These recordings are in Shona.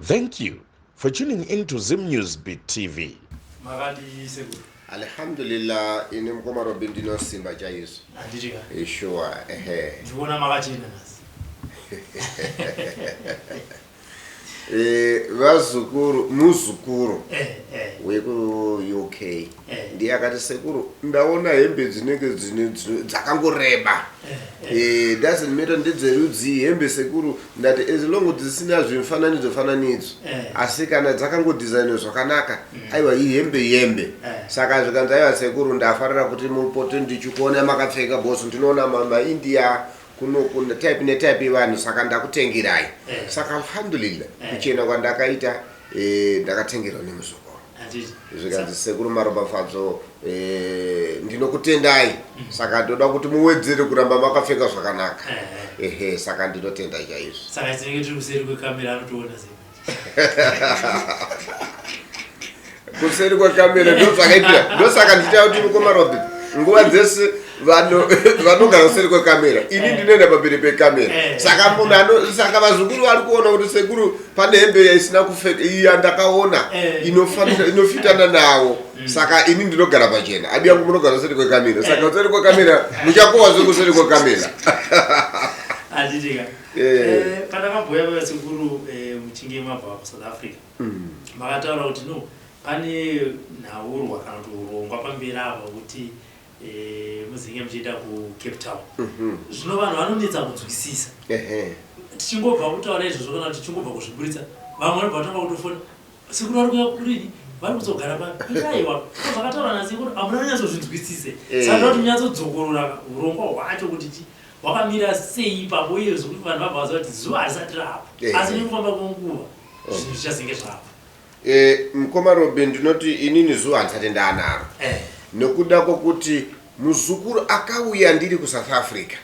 Thank you for tuning in to Zim News Beat TV. Makadii sekuru? Alhamdulillah ini mukoma Robi ndinosimba chaizvo. Handiti ka? Eh, sure, ehe. Ndikuona makachena nhasi. Eh, vazukuru muzukuru Eh, eh. weku UK Eh. ndiye akati sekuru ndaona hembe dzinenge dzine dzine- dzakangoreba Eh, Eh, doesn't matter ndedzerudzii hembe sekuru ndati as long dzisina zvimufananidzo fananidzo Eh. asi kana dzakangodhizainwa zvakanaka aiwa ihembe ihembe Eh. saka zvikanzi aiwa sekuru ndafarira kuti mupote ndichikuona makapfeka bhosi ndinoona maindia kuno kuna type netype yevanhu saka ndakutengerai Eh. saka alhamdulillah Eh. kuchena kwandakaita eh, ndakatengerwa nemuzukuru Handiti. zvikanzi sekuru maropafadzo eh, ndinokutendai saka ndoda kuti muwedzere kuramba makapfeka zvakanaka Eh, eh. ehe saka ndinotenda chaizvo Saka tinenge tiri kuseri kwekamera anotoona sei. kuseri kwekamera ndozvakaitira ndosaka ndichita kuti mukoma Robert nguva dzese vanogara kuseri kwekamera ini ndinoenda pamberi pekamera Eh. saka munhu ano saka vazukuru vari kuona kuti sekuru pane hembe isina kupfeka iya ndakaona Eh. inofanira inofitana nawo saka ini ndinogara pachena adi yangu munogara kuseri kwekamera saka Eh. kuseri kwekamera muchakowa zvekuseri kwekamera Handiti ka? Eh. Eh, pandakambouya paya sekuru eh, muchinge mabva kuSouth Africa. Makataura kuti no pane nhaurwa kana kuti urongwa pamberi apa kuti eh, muzinge muchienda kuCape Town. Zvino vanhu vanonetsa kunzwisisa. Ehe. Tichingobva kutaura izvozvo kana kuti tichingobva kuzviburitsa vamwe vanobva vatanga kutofona sekuru vari kuuya kurini vari kuzogara papi aiwa zvakataura nasekuru hamuna kunyatsozvinzwisise Eh. saka ndoda kuti munyatsodzokorola urongwa hwacho kuti hwakamira sei ipapo uye zvekuti vanhu vabva vaziva kuti zuva harisati rapo Eh. asi nekufamba kwenguva zvinhu zvichazenge zvapo. Eh, mukoma Robin ndinoti inini zuva handisati ndaanaro Eh, nekuda kwokuti muzukuru akauya ndiri kuSouth Africa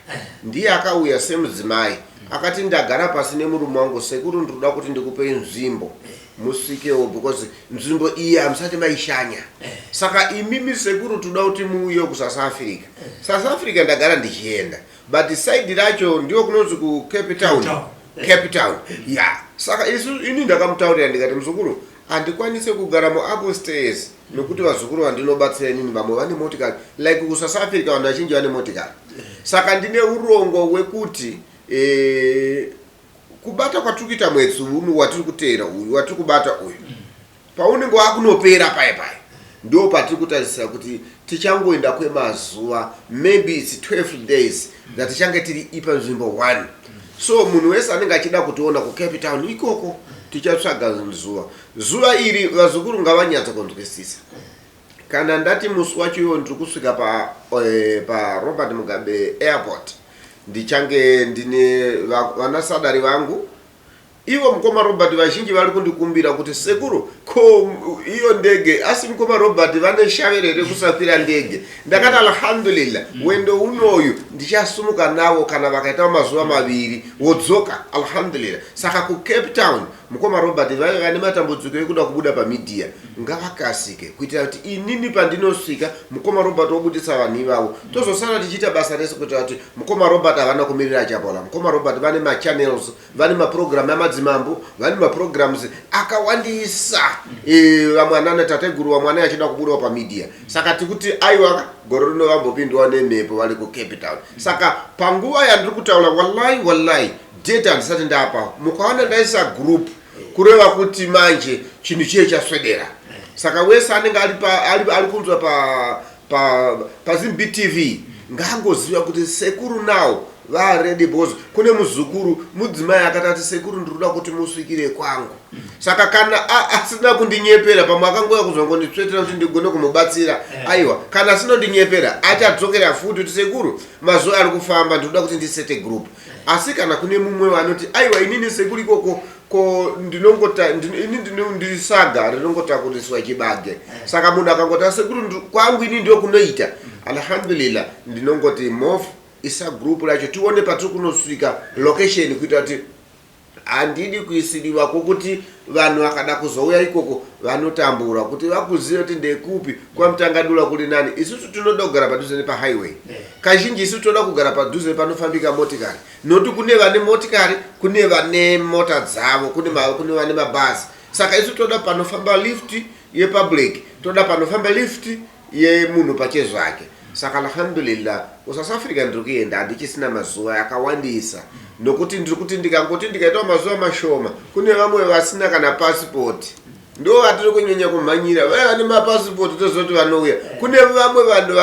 ndiye akauya semudzimai akati ndagara pasi nemurume wangu sekuru ndinoda kuti ndikupei nzvimbo musvikewo because nzvimbo iyi hamusati maishanya saka imimi sekuru toda kuti muuye kuSouth Africa. South Africa ndagara ndichienda but side racho ndiyo kunonzi kuCape Town. Cape Town. Cape Town ya saka isu ini ndakamutaurira ndikati muzukuru handikwanise kugara muupstairs nekuti vazukuru vandinobatsira inini vamwe vane motikari like kuSouth Africa vanhu vazhinji vane motikari saka ndine urongwa wekuti eh, kubata kwatiri kuita mwedzi uno watiri kuteera uyu watiri kubata uyu paunenge wakunopera paye paye ndo patiri kutarisira kuti tichangoenda kwemazuva maybe its 12 days that tichange tiri ipa nzvimbo 1 so munhu wese anenge achida kutiona kuCape Town ikoko tichatsvaga zuva zuva iri vazukuru ngavanyatsa kunzwisisa kana ndati musi wacho iwo ndiri kusvika pa, eh, pa Robert Mugabe Airport ndichange ndine vanasadari vangu ivo mukoma Robert vazhinji vari kundikumbira kuti sekuru ko iyo ndege asi mukoma Robert vane shavere rekusafira ndege ndakati alhamdulillah wendo unoyu ndichasumuka navo kana vakaita mazuva maviri wodzoka alhamdulillah saka kuCape Town mukoma Robert vaive vane matambudziko ekuda kubuda pamidhiya ngavakasike kuitira kuti inini pandinosvika mukoma Robert wobudisa vanhu ivavo tozosara tichiita basa rese kuitira kuti mukoma Robert havana kumirira chapola mukoma Robert vane machannels vane mapurogiramu amadzimambo vane maprograms akawandisa Eh, vamwe anana tateguru vamwe anenge achida kubudawo pamidhiya saka tikuti aiwa gore rino vambopindwa nemhepo vari kuCape Town saka panguva yandiri kutaura wallahi wallahi date handisati ndapa mukaona ndaisa group kureva kuti manje chinhu chiye chaswedera saka wese anenge ari pa- ari ari kunzwa pa pa paZimb TV ngaangoziva kuti sekuru now vaready because kune muzukuru mudzimai akatati sekuru ndinoda kuti musvikire kwangu saka kana asina kundinyepera pamwe akangouya kuzongonditsvetera kuti ndigone kumubatsira aiwa kana asina kundinyepera achadzokera futi kuti sekuru mazuva ari kufamba ndinoda kuti ndisete group asi kana kune mumwe vanoti aiwa inini sekuru ikoko ko ndinongota ini ndisaga rinongotakuriswa chibage saka munhu akangoti asekuru kwangu ini ndio kunoita alhamdulillah ndinongoti mof isa group racho tione patiri kunosvika location kuita kuti Handidi kuisiriwa kwokuti vanhu vakada kuzouya ikoko vanotambura kuti vakuzive kuti ndekupi kwaMutangadura kuri nani. Isusu tinoda kugara padhuze nepahighway. Kazhinji isu tinoda kugara padhuze panofambika motikari, nokuti kune vane motikari, kune vane mota dzavo, kune vane mabhazi. Saka isu toda panofamba lift yepublic, toda panofamba lift yemunhu pachezvake. Saka alhamdulillah, kuSouth Africa ndiri kuenda, handichisina mazuva akawandisa, nokuti ndiri kuti ndikangoti ndikaitawo mazuva mashoma, kune vamwe vasina kana pasipoti, ndo vatiri kunyanya kumhanyira. Vaya vane mapasipoti tozoti vanouya, kune vamwe vanhu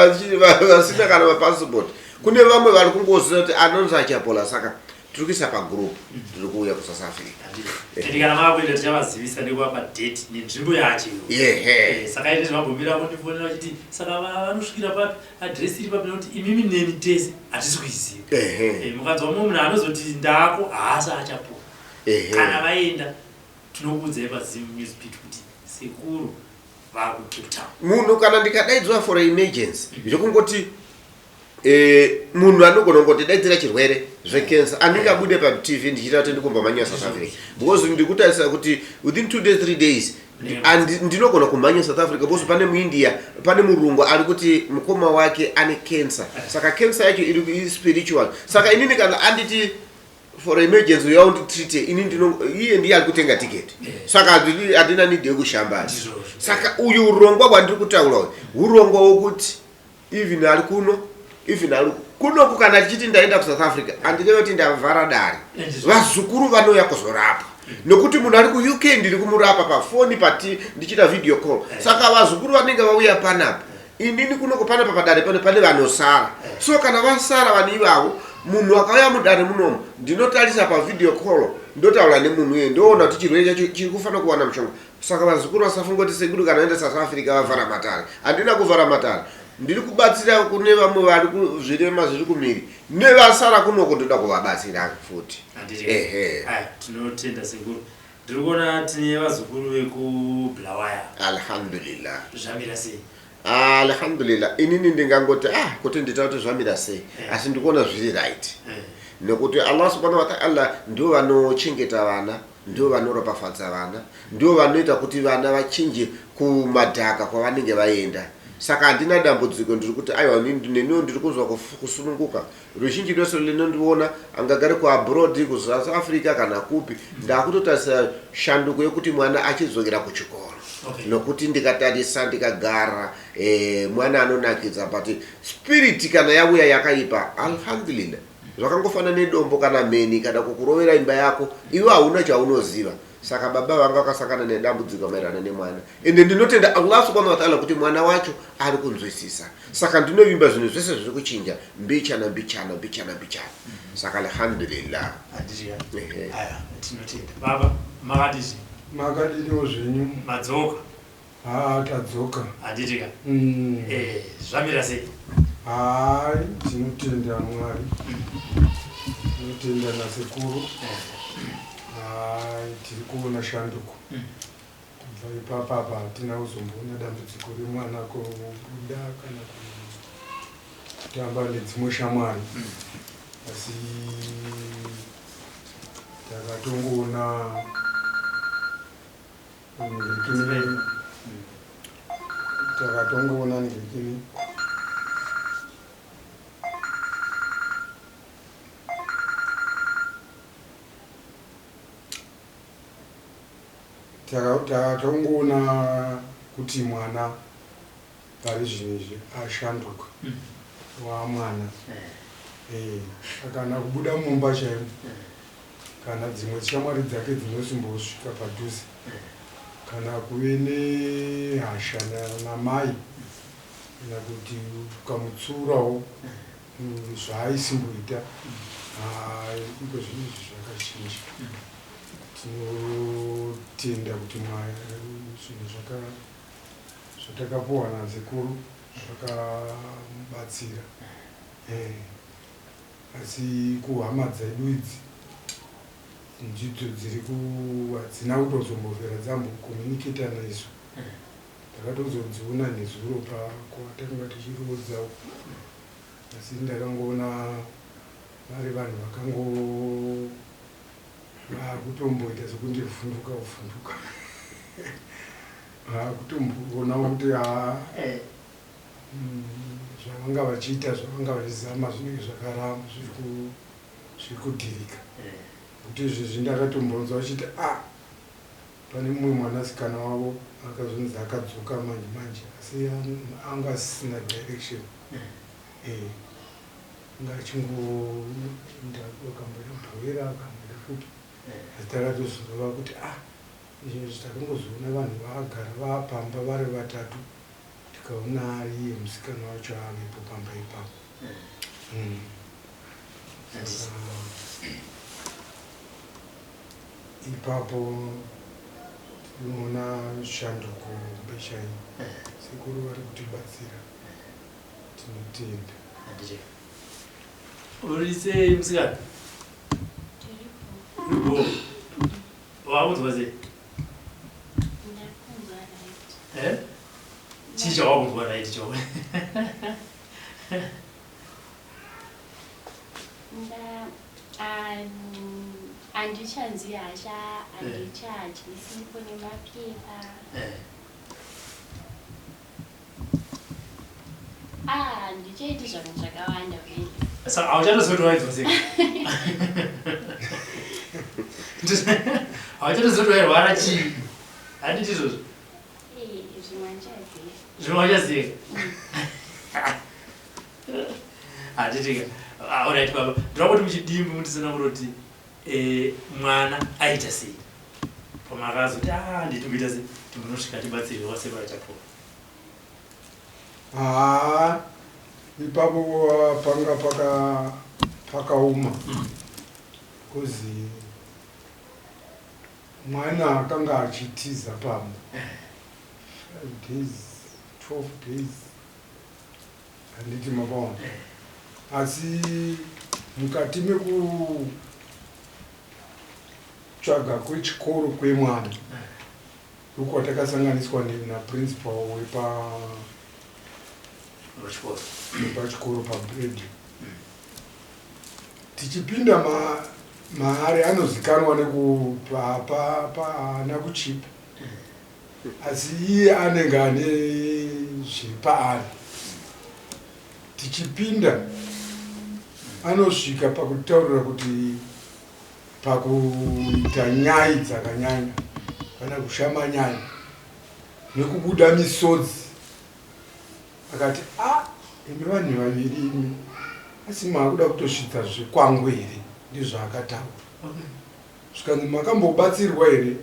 vasina kana mapasipoti, kune vamwe vari kungoziva kuti anonzi Achapola. Saka tiri kuisa pagroup, tiri kuuya kuSouth Africa. Ende kana mavakuenda tichavazivisa nekuvapa date nenzvimbo yacho. Yehe. Saka ine zvavambomira kundifonera vachiti saka vanosvikira papi, adhiresi iri papi, nekuti imimi neni tese hatisi kuiziva. Mukanzwa mumwe munhu anozoti ndako, haasi Achapola. Kana vaenda tinokuudzai paZim News Beat kuti sekuru vakuCape Town. Munhu kana ndikadaidzwa for emergency, zvekungoti munhu anogona kungotidaidzira chirwere zvecancer, andingabude paTV ndichiita kuti ndikumbomhanya South Africa, because ndikutarisa kuti within 2 days, 3 days ndinogona kumhanya South Africa, because pane muIndia, pane murungu ari kuti mukoma wake ane cancer. Saka cancer yacho iri spiritual. Saka inini kana anditi for emergency yaunditreate, ini ndino iye ndiye ari kutenga tiketi, saka handina need yekushambadza. Ndizvozvo. Saka uyu urongwa hwandiri kutaura uyu, urongwa wokuti even ari kuno, even ari kunoku, kana tichiti ndaenda kuSouth Africa, handireve kuti ndavhara dare. Vazukuru vanouya kuzorapa, nokuti munhu ari kuUK ndiri kumurapa pafoni pati ndichiita video call. Saka vazukuru vanenge vauya panapa, inini kunoko panapa padare pano pane vanosara. So kana vasara vanhu ivavo, munhu akauya mudare munomu, ndinotarisa pavideo call, ndotaura nemunhu uye, ndoona kuti chirwere chacho chiri kufanira kuwana mushonga. Saka vazukuru vasafunga kuti sekuru kana vaenda South Africa vavhara matare. Handina kuvhara matare, ndiri kubatsira kune vamwe vari kuzvirema zviri kumiri, nevasara kunoko ndoda kuvabatsira futi. Handiti? Ehe. Aya, tinotenda sekuru. Ndiri kuona tine vazukuru vekuBulawayo. Alhamdulillah. Zvamira sei? Alhamdulillah, inini ndingangoti kuti ndita kuti zvamira sei, asi ndikuona zviri right, nekuti Allah subhanahu wataala ndivo vanochengeta vana, ndivo vanoropafadza vana, ndivo vanoita kuti vana vachinje kumadhaka kwavanenge vaenda. Saka handina dambudziko, ndiri kuti aiwa, neniwo ndiri kunzwa kusununguka. Ruzhinji rwese linondiona, angagare kuabroad, kuSouth Africa kana kupi, ndakutotarisa shanduko yekuti mwana achidzokera kuchikoro, nokuti ndikatarisa ndikagara, mwana anonakidza, but spirit kana yauya yakaipa, alhamdulillah, zvakangofanana nedombo kana mheni kana kukurovera imba yako, iwe hauna chaunoziva. Saka baba vanga vakasangana nedambudziko maererano nemwana, ende ndinotenda Allah subhanahu wataala kuti mwana wacho ari kunzwisisa. Saka ndinovimba zvinhu zvese zviri kuchinja mbichana mbichana, mbichana mbichana. Saka alhamdulillah. Handiti? Ehe. Aya, tinotenda baba. Makadizvi? Makadiniwo zvenyu? Madzoka? Haa, tadzoka. Handiti ka? Mm. Zvamira sei? Hai, tinotenda Mwari, tinotenda nasekuru. Hai, tiri kuona shanduko. Kubva ipapapa hatina kuzomboona dambudziko remwana kubuda kana kutamba nedzimwe shamwari, asi takatongoona ngirikini, takatongoona ngirikini. Takatongoona kuti mwana pari zvino izvi ashanduka, wamwana. Kana kubuda mumba chaimo, kana dzimwe shamwari dzake dzinosimbosvika padhuze, kana kuve nehasha namai, kana kuti ukamutsurawo, zvaaisimboita iko zvino izvi zvakachinja. Tinotenda kuti zvinhu zvatakapuwa nasekuru zvakamubatsira. Asi kuhama dzedu idzi ndidzo dziri hadzina kutozombovhera dzambokomuniketa nesu. Ndakatozodziona nezuro pakwatanga tichiroodza, asi ndakangoona vari vanhu Vakutomboita sekundivhunduka kuvhunduka. Vakutomboonawo kuti haa Eh. Zvavanga vachiita zvavanga vachizama zvinenge zvakaramba zviri kudhirika. Eh. Kuti izvezvi ndakatombonzwa vachiti a ah, pane mumwe mwanasikana wavo akazonzi akadzoka manje manje asi anga asisina direction. Eh. Anga achingoenda akamboenda Bhowera akamboenda kupi. Asi takatozonzwa kuti ah izvezvi takangozoona vanhu vagara vapamba vari vatatu tikaona ari iye musikana wacho avepo pamba ipapo. Saka ipapo tinoona shanduko hombe chaiyo. Sekuru vari kutibatsira. Tinotenda. Handiti. Uri sei musikana? Uripo. Wakunzwa sei? Ndakunzwa right. Eh? Chii chawakunzwa right cho? Nda handichanzwi hasha, handichadyi sipo nemapepa. Eh. Ah, handichaiti zvangu zvakawanda really. Saka hauchatozoti waidzwa sei? Hauchatozoti wairwara chii? Handiti izvozvo? Eh, zvimwe handichazivi. Zvimwe hauchazivi. Handitika. Ah, alright baba. Ndinoda kuti muchidimbu mutisanangura kuti eh, mwana aita sei? Pamakazoti ah nditimboita sei? Timbonosvika tibatsirwe wasekuru achapola. Haa ipapo panga paka pakaoma kozi mwana akanga achitiza pamba 5 days 12 days handiti mapaona asi mukati mekutsvaga kwechikoro kwemwana ndokwatakasanganiswa naprincipal wepa wepachikoro pabred tichipinda maari anozikanwa nekupaana kuchipa asi iye anenge ane zviri paari tichipinda anosvika pakutaurira kuti pakuita nyai dzakanyanya kana kushama nyai nekubuda misodzi akati a ah, imi vanhu vaviri imi asi maakuda kutosvitsa zvekwangu here ndizvaakataura zvikanzi makambobatsirwa here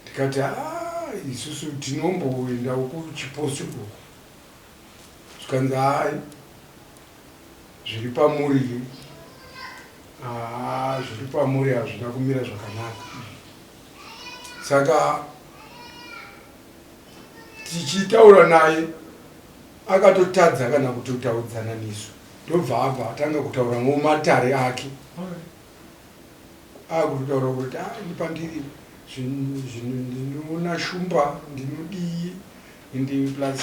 ndikati a ah, isusu tinomboendawo kuchiposi uku zvikanzi hai zviri pamuri haa zviri pamuri hazvina kumira zvakanaka saka tichitaura naye akatotadza kana kutotaudzana nesu ndobva abva atanga kutaura ngomatare ake akutotaura kuti ah, ini pandiri ndinoona shumba ndinodii ende plus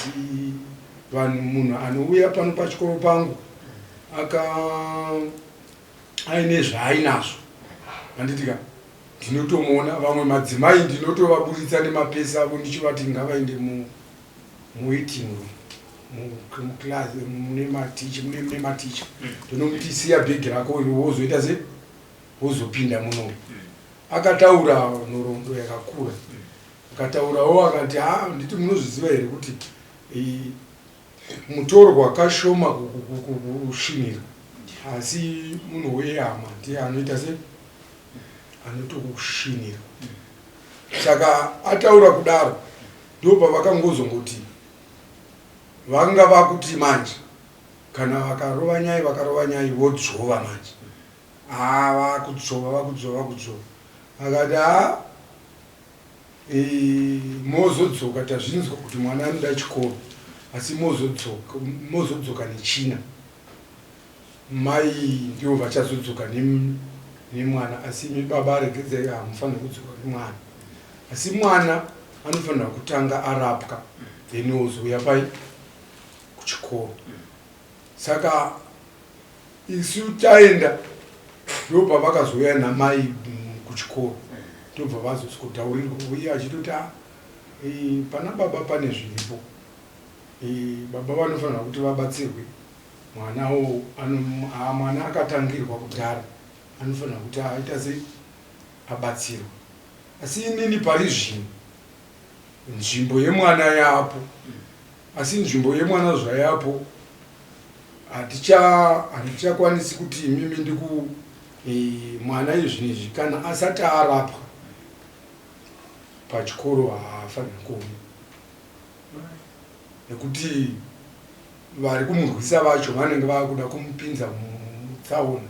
vanhu munhu anouya pano pachikoro pangu aka aine zvaainazvo handiti ka ndinotomuona vamwe madzimai ndinotovaburitsa nemapesi avo ndichivati ngavaende muwaiting room muclass mune maticha mune maticha ndonomuti siya bhegi rako iro wozoita se wozopinda muno akataura nhoroondo yakakura akataurawo akati ha nditi munozviziva here kuti mutorwa kashoma kusvinira asi munhu wehama ndiye anoita se anotokusvinira saka ataura kudaro ndopavakangozongoti vanga vakuti manje kana vakarova nyai vakarova nyai vodzvova manje haa vakudzvova vakudzvova vakudzvova akati haa mozodzoka tazvinzwa kuti mwana anoda chikoro asi mozodzoka mozodzoka nechina mai ndivo vachazodzoka nemwana asi imi baba regedzai hamufanira kudzoka nemwana asi mwana anofanira kutanga arapwa then ozouya pai kuchikoro saka isu taenda ndopavakazouya namai kuchikoro. Ndobva vazosvikotaurirwa uye achitoti a eh, pana baba pane zviripo. Baba vanofanira kuti vabatsirwe mwana wo mwana akatangirwa kudhara anofanira kuti aita sei abatsirwe. Asi inini pari zvino nzvimbo yemwana yapo, asi nzvimbo yemwana zvayapo handichakwanisi kuti imimi ndiku mwana izvinizvi kana asati arapwa pachikoro haafaniri kuuya nekuti vari kumurwisa vacho vanenge vakuda kumupinza mutsaona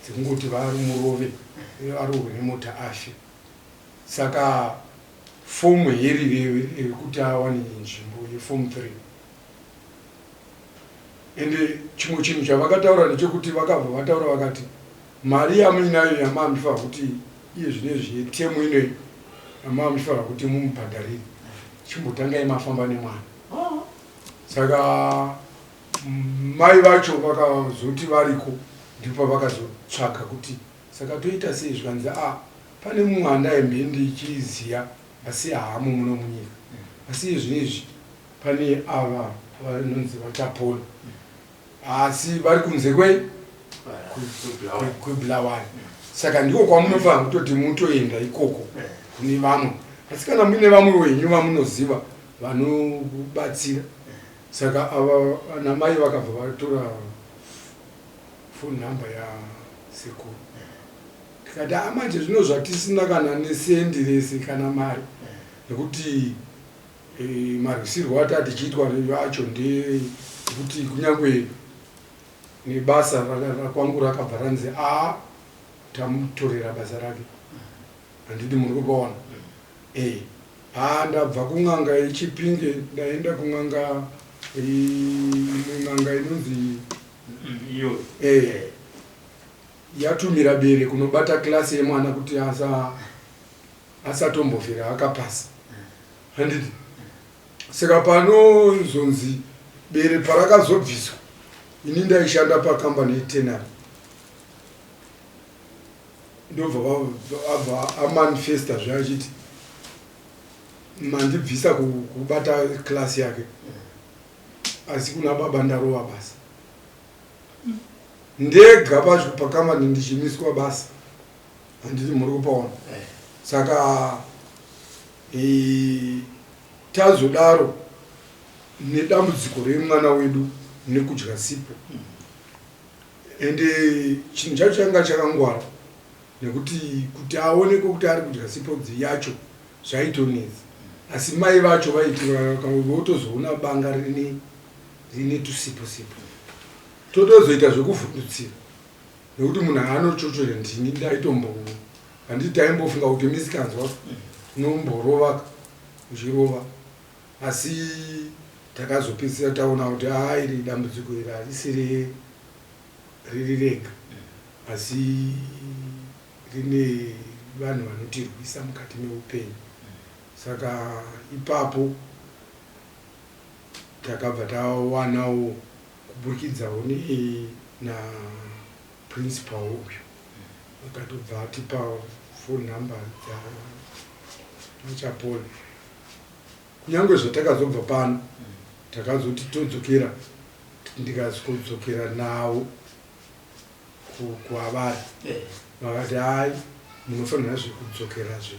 dzekungoti varumurove varohwe nemota afe. Saka fomu heri rekuti awane nzvimbo yefomu 3. Ende chimwe chinhu chavakataura ndechekuti vakabva vataura vakati mari yamuinayo yamamuchifanira kuti iye zvinezvi yetemu inoyi yamamuchifanira kuti mumubhadharire chimbotangai mafamba nemwana. Saka mai vacho vakazoti variko ndipo pavakazotsvaga kuti saka toita sei, zvikanzi a pane mumwe andaimbe ndichiziya asi haamo muno munyika, asi iye zvinezvi pane ava vanonzi vaChapona asi vari kunze kweBulawayo, saka ndiko kwamunofanira kutoti mutoenda ikoko kune vamwe, asi kana muine vamwe wenyu vamunoziva vanobatsira. Saka ava vanamai vakabva vatora phone number yasekuru, tikati amanje zvino zvatisina kana nesendi rese kana mari, nekuti marwisirwo ati atichiitwa acho ndekuti kunyange nebasa rakwangu rakabva ranzi a tamutorera basa rake, handiti muri kupaona? Ndabva kun'anga yeChipinge, ndaenda kun'anga imwe n'anga inonzi iyo yatumira bere kunobata klasi yemwana kuti asatombofira akapasa, handiti? Saka panozonzi bere parakazobviswa, ini ndaishanda pakambani yeTenary, ndobva abva amanifesta zve achiti mandibvisa kubata klasi yake, asi kuna baba ndarova basa ndega pacho pakambani ndichimiswa basa, handiti muri kupaona? Saka tazodaro nedambudziko remwana wedu nekudya sipo. Ende chinhu chacho changa chakangwara nekuti kuti aonekwe kuti ari kudya sipo yacho zvaitonetsa, asi mai vacho vaiti votozoona banga rine tusipo sipo, totozoita zvekuvhundutsira nekuti munhu haanochochora. Ndini ndaitombo, handiti taimbofunga kuti misikanzwa unomborova uchirova, asi takazopedzisira taona kuti aa iri dambudziko iri harisi riri rega, asi rine vanhu vanotirwisa mukati meupenyu. Saka ipapo takabva tawanawo kuburikidzawo naprincipal uyu akatobva atipa phone number dzaVaChapona. Kunyange zvatakazobva pano takazoti todzokera, ndikazikodzokera navo kwavari, vakati hai, munofanira zvekudzokerazve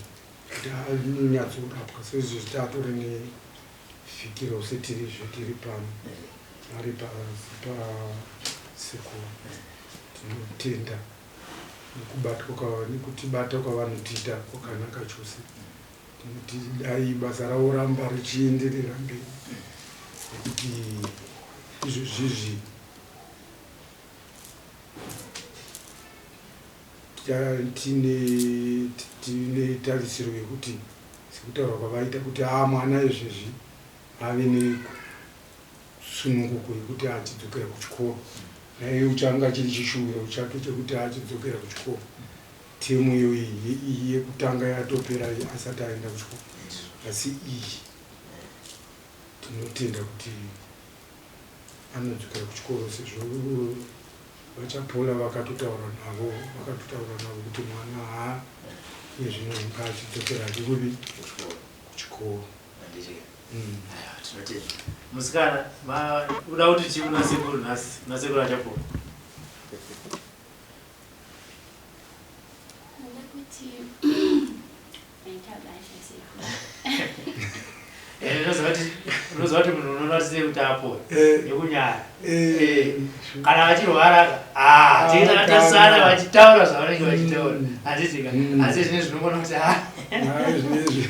kuti anonyatsorapwa sezvo tatori nevhiki rose tirizve tiri pano ari pasi pasekuru. Tinotenda nekubatwa nekutibata kwavanotiita kwakanaka chose. Tinoti dai basa ravo ramba richienderera mberi, nekuti izvozvizvi tine tarisiro yekuti sekutaura kwavaita kuti aa mwana izvezvi ave nesununguko yekuti achidzokera kuchikoro, naiye changa chiri chishuwiro chake chekuti achidzokera kuchikoro. Temu iyoyi iyi yekutanga yatopera asati aenda kuchikoro, asi iyi tinotenda kuti anodzokera kuchikoro sezvo VaChapola vakatotaura navo vakatotaura navo kuti mwana haa nezvino ngaachidzokera hake kupi kuchikoro. Mm. Tinotenda. Musikana, uda kuti chii kuna sekuru nhasi, kuna sekuru aChapola? Ndoda kuti maita basa sekuru. Eh, unoziva kuti munhu unoona sei kuti apora eh. nekunyara eh. Eh, kana vachirwara ah, tinenge takatarisana vachitaura zvavanenge vachitaura Mm. handiti ka Mm. asi zvine zvinogona kuti ah, Hayi, zvinezvi.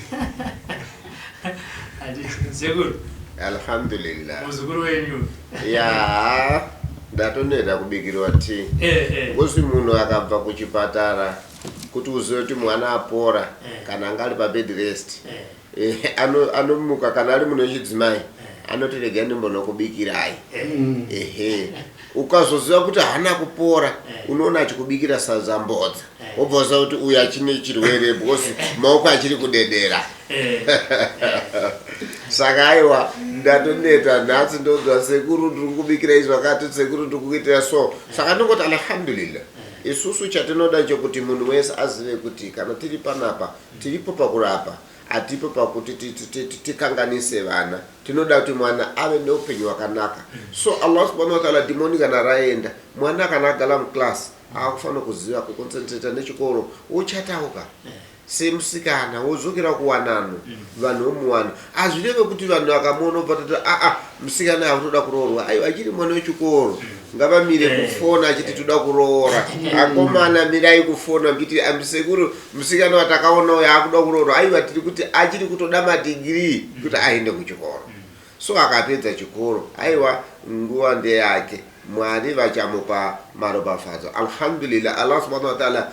handiti sekuru Alhamdulillah. muzukuru wenyu Ya, ndatoneta kubikirwa tea. Eh, eh. Ngozi munhu akabva kuchipatara kuti uzive kuti mwana apora Eh. kana anga ari pabed rest Eh, eh, anomuka kana ari munhu wechidzimai anoti regai ndimbonokubikirai. Mm. Ehe, ukazoziva kuti haana kupora Eh. unoona achikubikira sadza mbodza Eh. wobva waziva kuti uyu achine chirwere because maoko achiri kudedera. Eh, Saka aiwa ndatoneta nhasi ndonzwa sekuru ndiri kukubikirai zvakati, sekuru ndiri kukuitira so. Saka ndongoti alhamdulillah. Isusu chatinoda chekuti munhu wese azive kuti kana tiri panapa tiripo pakurapa, hatipo pakuti tikanganise vana. Tinoda kuti mwana ave neupenyu hwakanaka. So Allah subhanahu wa ta'ala dhimoni kana raenda, mwana kana agara muclass akufanira kuziva kuconcentrata nechikoro, ochatauka semusikana wodzokera kuwanano vanhu vomuwana. Hazvireve kuti vanhu vakamuona obva toti aa musikana akutoda kuroorwa. Aiwa, achiri mwana wechikoro, ngavamire kufona achiti toda kuroora. Akomana, mirai kufona muchiti amsekuru musikana watakaona uyo akuda kuroorwa. Aiwa, tiri kuti achiri kutoda madhigirii kuti aende kuchikoro. So akapedza chikoro, aiwa nguva ndeyake, Mwari vachamupa maropafadzo. Alhamdulillah, Allah subhanahu wa ta'ala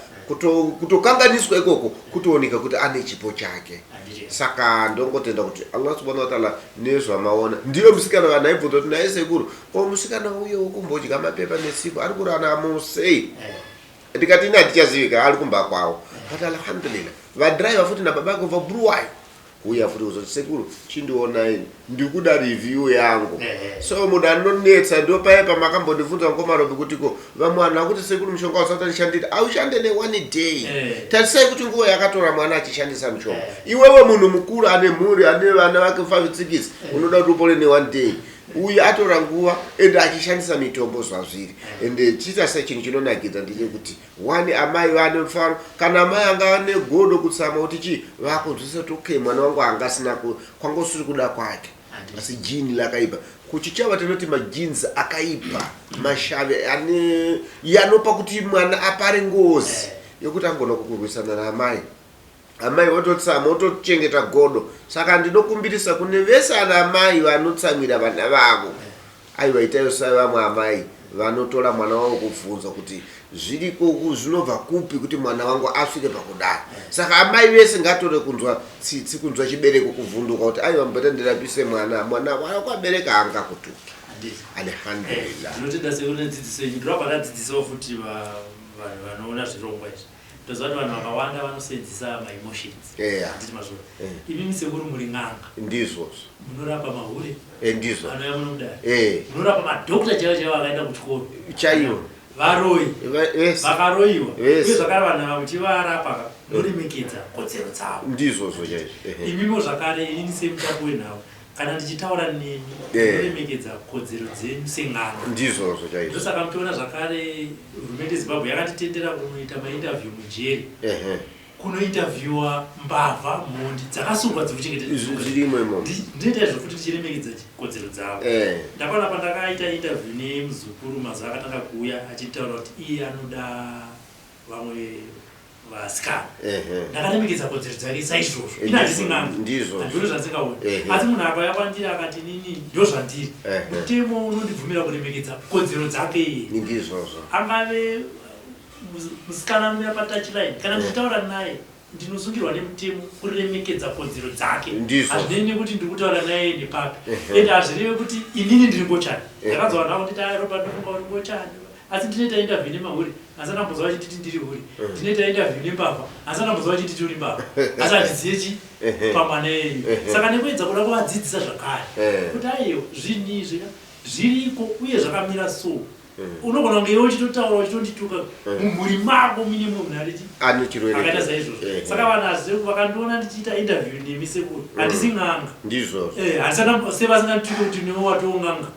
kutokanganiswa ikoko kutooneka kuti ane chipo chake. Saka ndongotenda kuti Allah subhanahu wa ta'ala nezvamaona ndiyo musikana. Vanhu aibvunza kuti naye sekuru ko musikana uyo wokumbodya mapepa nesipo ari kuraramo sei? Ndikati ini hatichazivika, ari kumba kwavo. But alhamdulillah, vadhiraivha futi nababa ake kubva Bulawayo kuuya futi kuzoti sekuru chindionai, ndikuda review yangu. So munhu anonetsa ndo paya pamakambondibvunza ngomarobi kuti ko vamwe vanhu vakuti sekuru mushonga usati andishandira aushande ne one day. Tarisai kuti nguva yakatora mwana achishandisa mushonga. Iwewe munhu mukuru ane mhuri ane vana vake 5 6 unoda kuti upore ne one day? Uyu atora nguva ende achishandisa mitombo zvazviri. Ende chiita sechinhu chinonakidza ndechekuti one amai vane mufaro kana amai anga ane godo kutsama kuti chii vakunzwisa kuti okay mwana wangu angasina kwangosiri kuda kwake asi jini lakaipa. Kuchichava tinoti majeans akaipa, mashave ane yanopa kuti mwana apare ngozi yokuti angona kukurwisana naamai, amai vototsama votochengeta godo. Saka ndinokumbirisa kune vese ana amai vanotsamwira vana vavo, aiwa itayo savamwe amai vanotora mwana wavo kubvunza kuti zviriko zvinobva kupi kuti mwana wangu asvike pakudai. Saka amai vese ngatore kunzwa tsitsi, kunzwa chibereko kuvhunduka kuti aiwa mbeta ndirapise mwana, mwana wakabereka angakutuki. Alhamdulillah. Ndinotenda sekuru nedzidziso yenyu. Ndinobva ndadzidzisawo futi vanhu vanoona zvirongwa izvi. Ndoziva kuti vanhu vakawanda vanosenzisa maemotions. Handiti mazvona? Imimi sekuru muri n'anga. Ndizvozvo. Munorapa mahure Ndizvo. anouya muno mudare. Munorapa madhokta chaivo chaivo akaenda kuchikoro. Chaivo. Varoyi. Vese. Vakaroyiwa. Vese. Uye zvakare vanhu ava muchivarapa ka, munoremekedza kodzero dzavo. Ndizvozvo chaizvo. Imimo zvakare inini semutapi wenhau kana ndichitaura nemi ndinoremekedza kodzero dzenyu sen'anga. Ndizvozvo chaizvo. Ndosaka muchiona zvakare hurumende yeZimbabwe yakatitendera kunoita mainterview mujeri. Kunointerviewa mbavha, mhondi dzakasungwa dzikuchengetedza. Zvirimo imomo. Ndinoita izvo futi ndichiremekedza kodzero dzavo. Ndakaona pandakaita interview nemuzukuru mazuva akatanga kuuya achitaura kuti iye anoda vamwe vasikana. Ndakaremekedza kodzero dzake saizvozvo. Ini handisi n'anga. Ndizvo. Handioni zvandisingawoni. Asi munhu akauya kwandiri akati inini ndo zvandiri. Mutemo unondibvumira kuremekedza kodzero dzake iye. Ndizvozvo. Angave musikana anomira patouchline kana ndichitaura naye ndinosungirwa nemutemo kuremekedza kodzero dzake. Ndizvo. Hazvinei nekuti ndiri kutaura naye nepapi. Ende hazvireve kuti inini ndiri ngochani. Ndakanzwa vanhu vakunditi "Ah, Robert ndofunga uri ngochani." Asi ndinoita interview nemahure asi andambonzwa vachinditi ndiri hure. Ndinoita interview nembavha asi andambonzwa vachinditi uri mbavha. Asi handiziye chi pamwana iyeyo. Saka nekuedza kuda kuvadzidzisa zvakare kuti aiwa zvinhu izvi zviriko uye zvakamira so. Unogona kunge iwe uchitotaura uchitondituka mumhuri mako muine mumwe munhu ariti Ane chirwere akaita saizvozvo. Saka vanhu hazvi vakandiona ndichiita interview nemi sekuru, handisi n'anga. Ndizvozvo. Handisana sevasingandituke kuti newe watoo n'anga.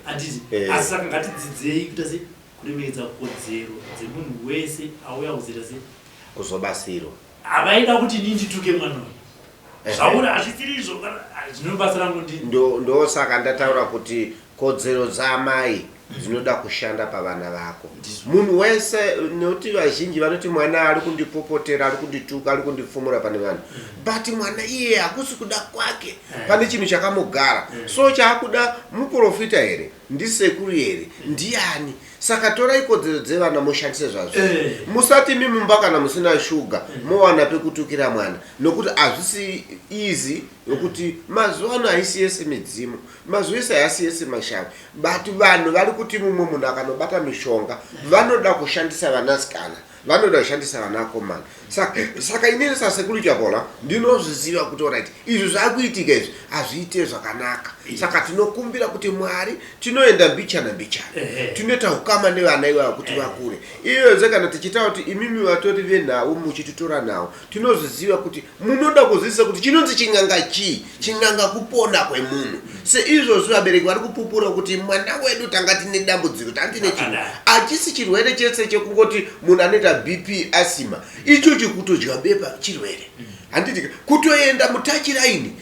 Handiti? Asi saka ngatidzidzei kuita sei kuremekedza kodzero dzemunhu wese auya kuzoita sei kuzobatsirwa. Havaida kuti ini ndituke mwana uyu. Zvauri hazvisiri izvo, kana zvino basa rangu ndi Ndosaka ndataura kuti kodzero dzaamai dzinoda kushanda pavana vako. Munhu wese, nekuti vazhinji vanoti mwana ari kundipopotera, ari kundituka, ari kundipfumura pane vanhu, but mwana iye hakusi kuda kwake, pane chinhu chakamugara. So chaakuda muprofita here, ndisekuru here, ndiani? Saka torai kodzero dzevana mushandise zvazvo. Musati imi mumba kana musina shuga mowana pekutukira mwana, nokuti hazvisi easy, nokuti mazuva ano haisi yese midzimu, mazuva ese haasi yese mashavi, but vanhu vari kuti mumwe munhu akanobata mishonga vanoda kushandisa vanasikana, vanoda kushandisa vanakomana. Saka inini sasekuru Chapola ndinozviziva kuti alright, izvi zvakuitika izvi hazviite zvakanaka. Saka tinokumbira kuti Mwari, tinoenda mbichana mbichana, tinoita ukama nevana ivava kuti vakure. Iyozve kana tichitaura kuti imimi vatori venhau muchititora nhau, tinozviziva kuti munoda kuzivisa kuti chinonzi ching'anga chii. Ching'anga kupona kwemunhu. Seizvozvi vabereki vari kupupura kuti mwana wedu tanga tine dambudziko, tanga tine chinhu. Hachisi chirwere chese chekungoti munhu anoita BP, asima, icho chekutodya bepa chirwere. Handiti kutoenda mutachiraini,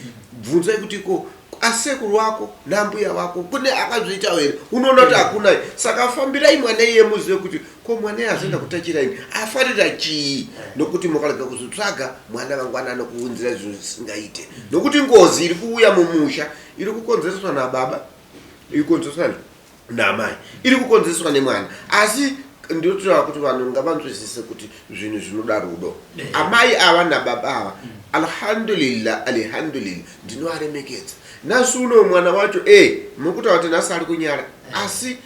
bvunzai kuti ko asekuru wako nambuya wako kune akazviitawo here, unoona kuti hakuna. Saka fambirai mwana iye muzive kuti ko mwana iye azoenda kutachiraini afarira chii, nokuti mukarega kuzvitsvaga mwana mangwana anokuunzira zvinhu zvisingaite, nokuti ngozi iri kuuya mumusha iri kukonzereswa nababa, iri kukonzereswa naamai, iri kukonzereswa nemwana. Asi ndinotaura kuti vanhu ngavanzwisise kuti zvinhu zvinoda rudo. Amai ava nababa ava, alhamdulillah, alhamdulillah, ndinovaremekedza. Nhasi uno mwana wacho mukutaura kuti nhasi ari kunyara, asi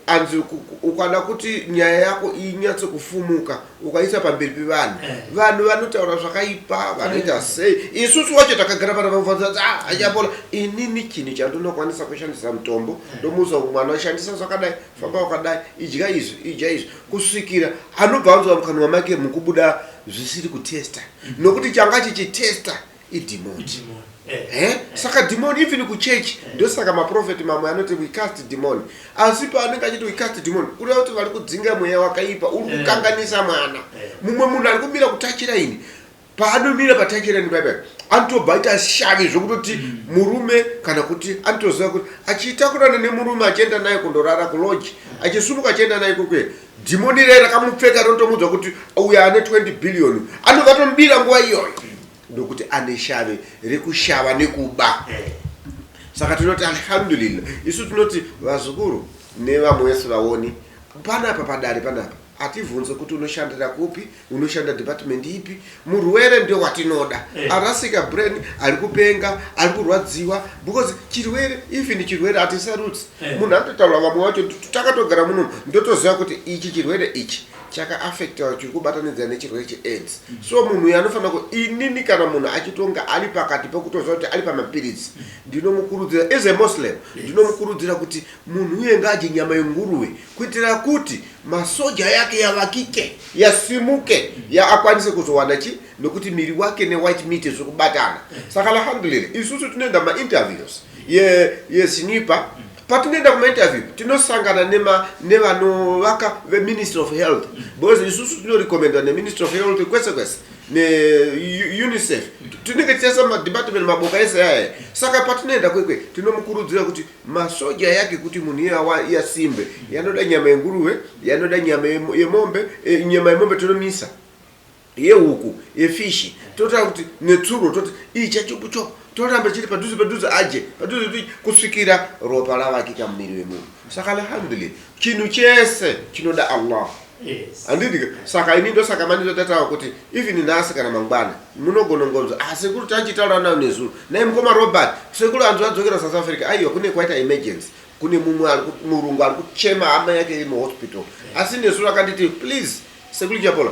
anzi ukada kuti nyaya yako inyatse kufumuka ukaisa pamberi pevanhu, vanhu vanotaura zvakaipa, vanoita sei. Isusu wacho takagara pana vamufanisa, achapola. Inini chinhu chandinokwanisa kushandisa mutombo, ndomuudza mwana shandisa zvakadai, famba wakadai, idya izvi, idya izvi, kusvikira anobva anzwa mukanwa make mukubuda zvisiri kutesta, nokuti changa chichitesta idhimoni. Saka dhimoni even kuchechi, ndosaka maprofeti mamwe anoti we cast demon, asi paanenge achiti we cast demon, kureva kuti vari kudzinga mweya wakaipa uri kukanganisa mwana. Mumwe munhu ari kumira kutachiraini, paanomira patachiraini paipai anotobva aita shavi zvokutoti murume, kana kuti anotoziva kuti achitakurana nemurume achienda naye kundorara kuloji, achisumuka achienda naye kwekwe, dhimoni rei rakamupfeka rinotomuudza kuti uyo ane 20 billion, anobva atomubira nguva iyoyo, ndokuti ane shave rekushava nekuba. Saka tinoti alhamdulillah, isu tinoti vazukuru nevamwe vese vaoni panapa padare panapa, hativhunze kuti unoshandira kupi, unoshanda department ipi, murwere ndio watinoda. Arasika brain, ari kupenga, ari kurwadziwa, because chirwere, even chirwere hatisarudzi. Munhu anototaura vamwe vacho takatogara muno, ndotoziva kuti ichi chirwere ichi chakaafectawa, chiri kubatanidza nechirwere cheAIDS. So munhu uyu anofanira ku inini kana munhu achitonga ari pakati pekutoziva kuti ari pamapiritsi, ndinomukurudzira as a Muslim, ndinomukurudzira kuti munhu uye ngaadye nyama yenguruve, kuitira kuti masoja yake yavakike, yasimuke, yaakwanise kuzowana chi, nokuti miri wake newhite meat zviri kubatana. Saka alhamdulillah, isusu tinoenda mainterviews yesnipa. Patinoenda kumainterview tinosangana nevanovaka veMinistry of Health, because isusu tinorecommendwa neMinistry of Health kwese kwese neUNICEF, tinenge tichaisa madepartment, maboka ese aya. Saka patinoenda kwekwe tinomukurudzira kuti masoja yake, kuti munhu iye yasimbe, yanoda nyama yenguruve, yanoda nyama yemombe, nyama yemombe tinomisa, yehuku, yefishi, totaura kuti netsuro, toti iyi chachopu chopu, toramba chiri padhuze padhuze, aje padhuze padhuze, kusvikira ropa ravakika mumiri wemunhu. Saka alhamdulillah, chinhu chese chinoda Allah. Handidi saka ini ndosaka mandizotataura kuti even nhasi kana mangwana munogona kungonzwa, ah, sekuru tachitaura nayo nezuro naye mukoma Robert, sekuru hanzi vadzokera South Africa. Aiwa, kune kwaita emergency, kune mumwe murungu ari kuchema hama yake iri muhospital, asi nezuro akanditi please. Sekuru Chapola,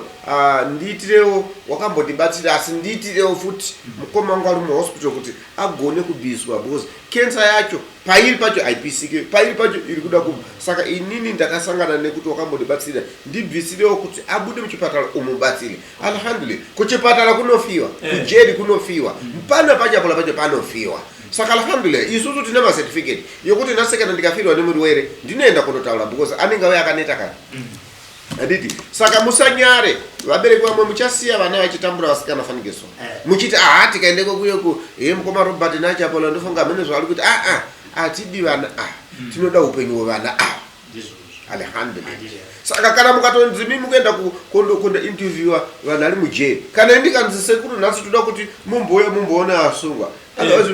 ndiitirewo, wakambondibatsira, asi ndiitirewo futi mukoma wangu ari muhospital kuti agone kubviswa, because cancer yacho pairi pacho haipisike, pairi pacho iri kuda kubva. Saka inini ndakasangana nekuti wakambondibatsira, ndibvisirewo kuti abude muchipatara umubatsire. Alhamdulillah, kuchipatara kunofiwa, kujeri kunofiwa, pana paChapola pacho panofiwa. Saka alhamdulillah, isusu tine macertificate yokuti nasekana ndikafirwa nemurwere ndinoenda kunotaura, because anenge auya akaneta kana handiti. Saka musanyare vabereki, vamwe muchasiya vana vachitambura vasikana fanikiso, muchiti aha, tikaendeko kuyeku he mukoma Robert naChapola, ndofunga mhene zvavari kuti aa, hatidi vana ava, tinoda upenyu hwevana ava. Ndizvozvo. Alhamdulillah. Handiti. Saka kana mukatonzi mi mukuenda kundo interviewa vanhu ari mujeri, kana ndikanzi sekuru nhasi toda kuti mumbouya mumboona asungwa. Otherwise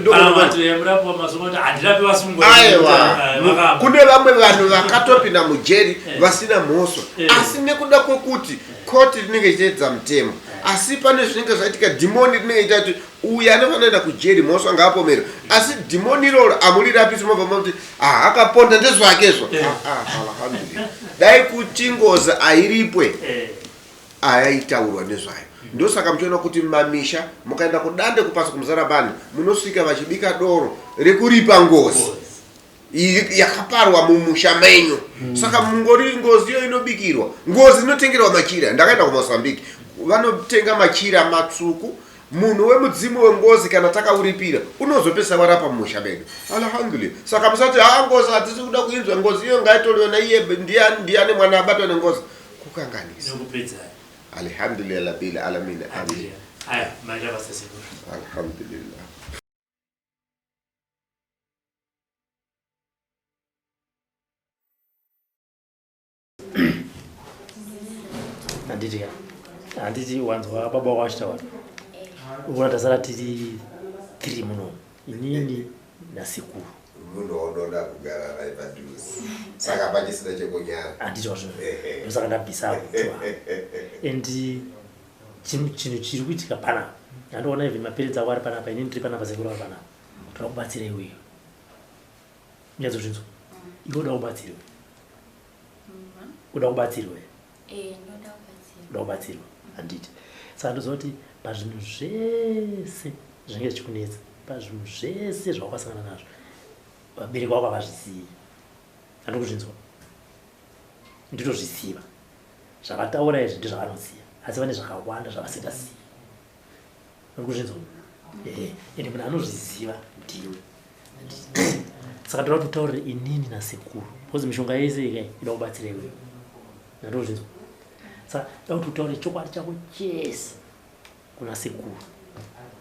Murapi masungwa kuti handirapi vasungwa. Aiwa, Vakamba. kune vamwe vanhu vakatopinda mujeri vasina mhosva, asi nekuda kwekuti koti rinenge ichiteedza mutemo, asi pane zvinenge zvaitika, dhimoni rinenge ichita kuti uyu anofanira kuenda kujeri, mhosva ngaapomerwe, asi dhimoni iroro hamurirapisi, mobva makuti ah, akaponda, ndezvakezvo. Ah, ah, alhamdulillah, dai kuti ngozi hairipwe, ayaitaurwa nezvayo. Ndosaka muchiona kuti mamisha mukaenda kudande kupasi kuMuzarabani, munosvika vachibika doro rekuripa ngozi iyi yakaparwa mumusha menyu. Saka mungori ngozi iyo inobikirwa ngozi, inotengerwa machira. Ndakaenda kuMozambique, vanotenga machira matsvuku. Munhu wemudzimu wengozi kana takauripira unozopesa warapa mumusha medu, alhamdulillah. Saka musati ha, ngozi hatisi kuda kuinzwa, ngozi iyo ngaitoriwe naiye ndiani ndiani, mwana abatwa nengozi, kukanganisa. Nekupedza. Alhamdulillah rabbil alamin, amin. Handiti. Aya, maita basa sekuru. Alhamdulillah. Handiti ka, handiti wanzwa baba wako achitaura? Ukuona tasara tiri tiri muno, inini nasekuru. Munhu waunoda kugara naye padhuze, saka pachisina chekunyara. Handiti wazvo? Ehe. Ndosaka ndabvisa kutua and chinhu chiri kuitika panapa, andoona even maparents ako ari panapa, inini ndiri panapa, sekuru ari panapa, toda kubatsira iweyo. Unyatsozvinzwa, iwe uda kubatsirwe, uda kubatsirwe. Eh, ndoda kubatsirwa. Uda kubatsirwa, handiti? Saka ndoziva kuti pazvinhu zvese zvinenge zvichikunetsa, pazvinhu zvese zvawakasangana nazvo, vabereki vako havazvizivi. Handikuzvinzwa, ndinozviziva zvavataura izvi ndezvavanoziva, asi vane zvakawanda zvavasingazivi. Uri kuzvinzwa? Ehe, ende munhu anozviziva ndiwe. Saka ndoda kuti utaurire inini nasekuru, because mishonga yese ikai ida kubatsira iwewe. Ndandozvinzwa. Saka ndoda kuti utaure chokwadi chako chese kuna sekuru,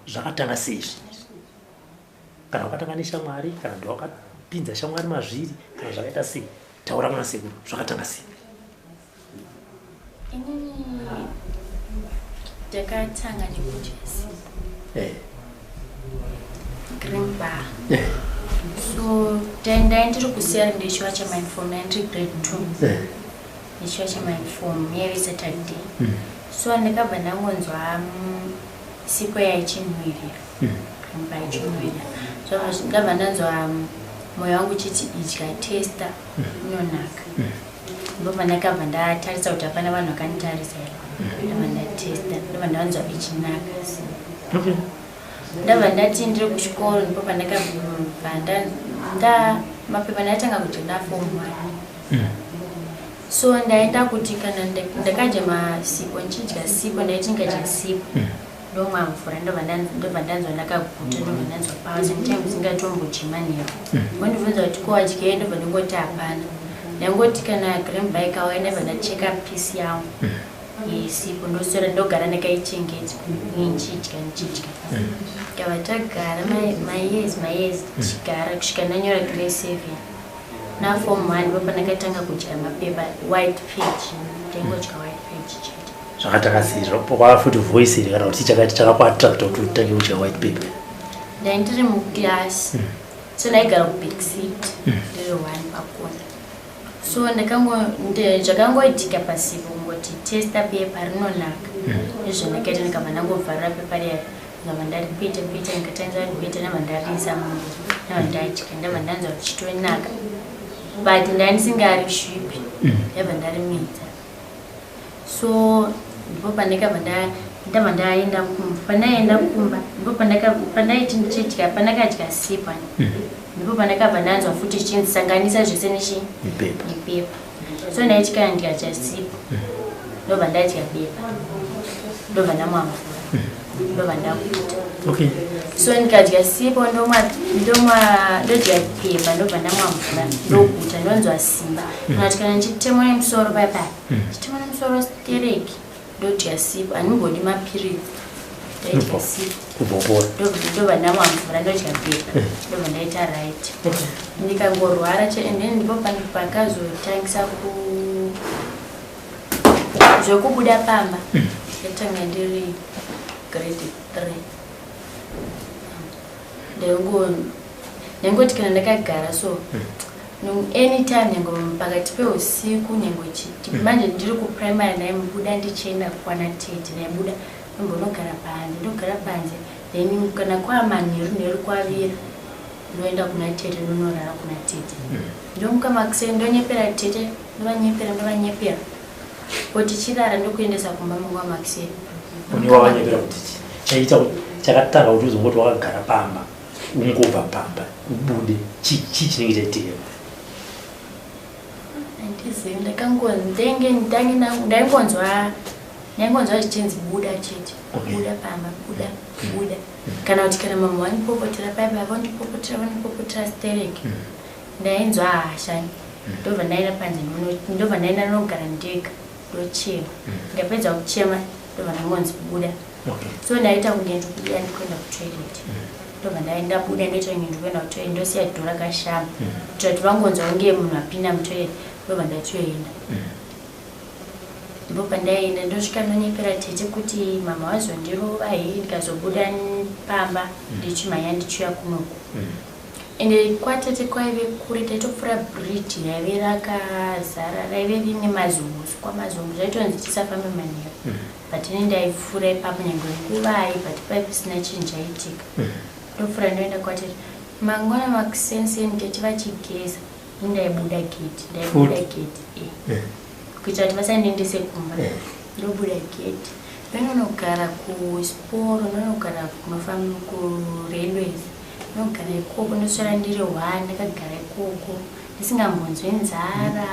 zvakatanga sei zvinhu izvi, kana wakatanga neshamwari, kana ndowakapinza shamwari mazviri, kana zvakaita sei. Taura kuna sekuru, zvakatanga sei? Inini ndakatanga nekudya sipo, green bar. So ndai ndiri kusiyana ndichiwacha mauniform, ndai ndiri grade 2, ndichiwacha mauniform, yaive Saturday. So ndakabva ndangonzwa sipo yaichinhuhwirira, green bar ichinhuhwirira. So ndabva ndanzwa mwoyo wangu uchiti idya, testa, inonaka. Ndobva ndakabva ndatarisa kuti hapana vanhu vakanditarisa here. Ndabva ndatesta, ndobva ndanzwa ichinaka. Ndabva ndati ndiri kuchikoro, ndipo pandakabva nda mapepa ndatanga kuti ndaform 1. So ndaenda kuti kana ndakadya masipo, ndichidya sipo, ndaiti ndikadya sipo ndomwa mvura, ndobva ndanzwa ndakaguta, ndobva ndanzwa power. Sometimes ndingatombodyi manheru, vondibvunza kuti ko wadyei, ndobva ndingoti hapana. Ndangoti kana green bar ikauya, ndabva ndacheka piece yangu yesipo, ndoswera ndogara ndakaichengeta, ndichidya ndichidya. Tava tagara mayears mayears, tichigara kusvika ndanyora grade 7. Naform 1 ndipo pandakatanga kudya mapepa, white page, ndaingodya white page chete. Zvakatanga sei? Kwava futi voice here, kana kuti chakati chakakuattracta kuti utange kudya white paper? Ndai ndiri muclass, so ndaigara kuback seat, ndiri one pakona. So zvakangoitika pasipo kungoti testa pepa rinonaka, izvo ndakaita, ndikabva ndangovharira pepa riya, ndikabva ndaripeta peta, ndikatangira ripeta, ndabva ndariisa mumbo, ndabva ndadya, ndabva ndanzwa richitonaka, but ndai ndisingarisvipi, ndabva ndarimedza. So ndipo pandakabva ndabva ndaenda kumba. Pandaenda kumba ndipo pandaiti ndichidya, pandakadya sipa, ndipo pandakabva ndanzwa futi chichinzi sanganisa zvese nechi Nepepa. Nepepa. So ndaiti kana ndikadya sipo, ndobva ndadya bepa, ndobva ndamwa mvura, ndobva ndaguta. So ndikadya sipo, ndomwa, ndomwa, ndodya pepa, ndobva ndamwa mvura, ndoguta, ndonzwa simba. Kana kuti kana ndichitemwa nemusoro paya paya, ndichitemwa nemusoro stereki, ndodya sipo, handimbodi mapiritsi, ndaidya sipo. Kubva upora. Ndobva ndamwa mvura, ndodya pepa, ndobva ndaita right. Ndikangorwara and then ndipo pakazotangisa ku zvekubuda pamba. Ndatanga ndiri grade 3. Ndaingoti kana ndakagara so, anytime, nyange pakati peusiku, nyange chiti manje ndiri kuprimary, ndaibuda ndichienda kwana tete. Ndaibuda ndombonogara panze, ndogara panze, then kana kwamanheru nheru, kwavira, ndoenda kuna tete, ndonorara kuna tete. Ndomuka makuseni, ndonyepera tete, ndovanyepera, ndovanyepera kuti chirara, ndokuendesa kumba munguva makuseni. Une wakanyepera kuti chaita chakatanga kuti uzongoti wakagara pamba, ungobva pamba ubude, chii chinenge chaitika? Handizivi, ndaingonzwa zvichinzi buda chete. Buda pamba, buda, buda. Kana kuti kana mama vandipopotera paipa, vandipopotera, vandipopotera stereki, ndainzwa hasha, ndobva ndaenda panze, ndobva ndaenda nogara ndega, ndochema. Ndapedza kuchema, ndobva ndangonzi buda. So ndaita kunge ndikubuda, ndikuenda kutoilet, ndobva ndabuda, ndoita kunge ndikuenda kutoilet, ndosiya door rakashama kuitira kuti vangonzwa kunge munhu apinda mutoilet, ndobva ndatoenda. Ndipo pandaienda, ndosvika ndonyepera tete kuti mama vazondirova hei, ndikazobuda pamba ndichimhanya ndichiuya kunoku. Ende kwatete kwaive kure, taitopfuura bridge raive rakazara, raive rine mazihuswa, mazombo, zvaitonzi tisafambe manheru, but ini ndaipfuura ipapo nyange nguvai, but paive pasina chinhu chaitika. Ndopfuura, ndoenda kwatete. Mangwana makuseni, tete vachigeza, ini ndaibuda gate, ndaibuda Futi? gate, kuitira kuti vasandiendese kumba. Ndobuda gate, ndononogara kusporo, ndonogara kunofamba kurailways, ndinogara ikoko, ndoswera ndiri one, ndakagara ikoko ndisingambonzwi nzara,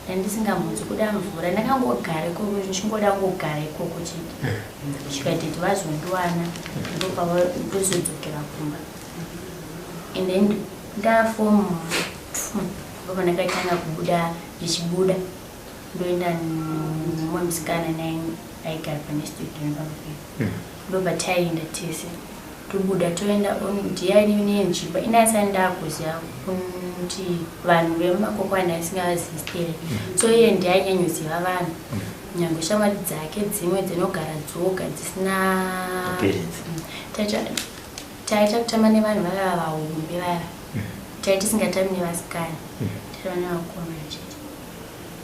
ndandisingambonzwi kuda mvura, ndakangogara ikoko, ndichingoda kungogara ikoko chete, kusvika tete vazondiwana, ndozodzokera kumba. And then ndaform 2, ndipo pandakatanga kubuda, ndichibuda ndoenda nemumwe musikana naye aigara pane studio pamapiri, ndobva taienda tese, tobuda toenda. Ndiani nenzvimbo inasani ndakuziva kuti vanhu vemumakoko andaisingazivi stereki, so iye ndiainyanyoziva vanhu, nyange shamwari dzake dzimwe dzinogara dzoga dzisina Parents. Taita kutamba nevanhu vaiva vahombe vaya, tai tisingatambi nevasikana, taiva nevakomana chete.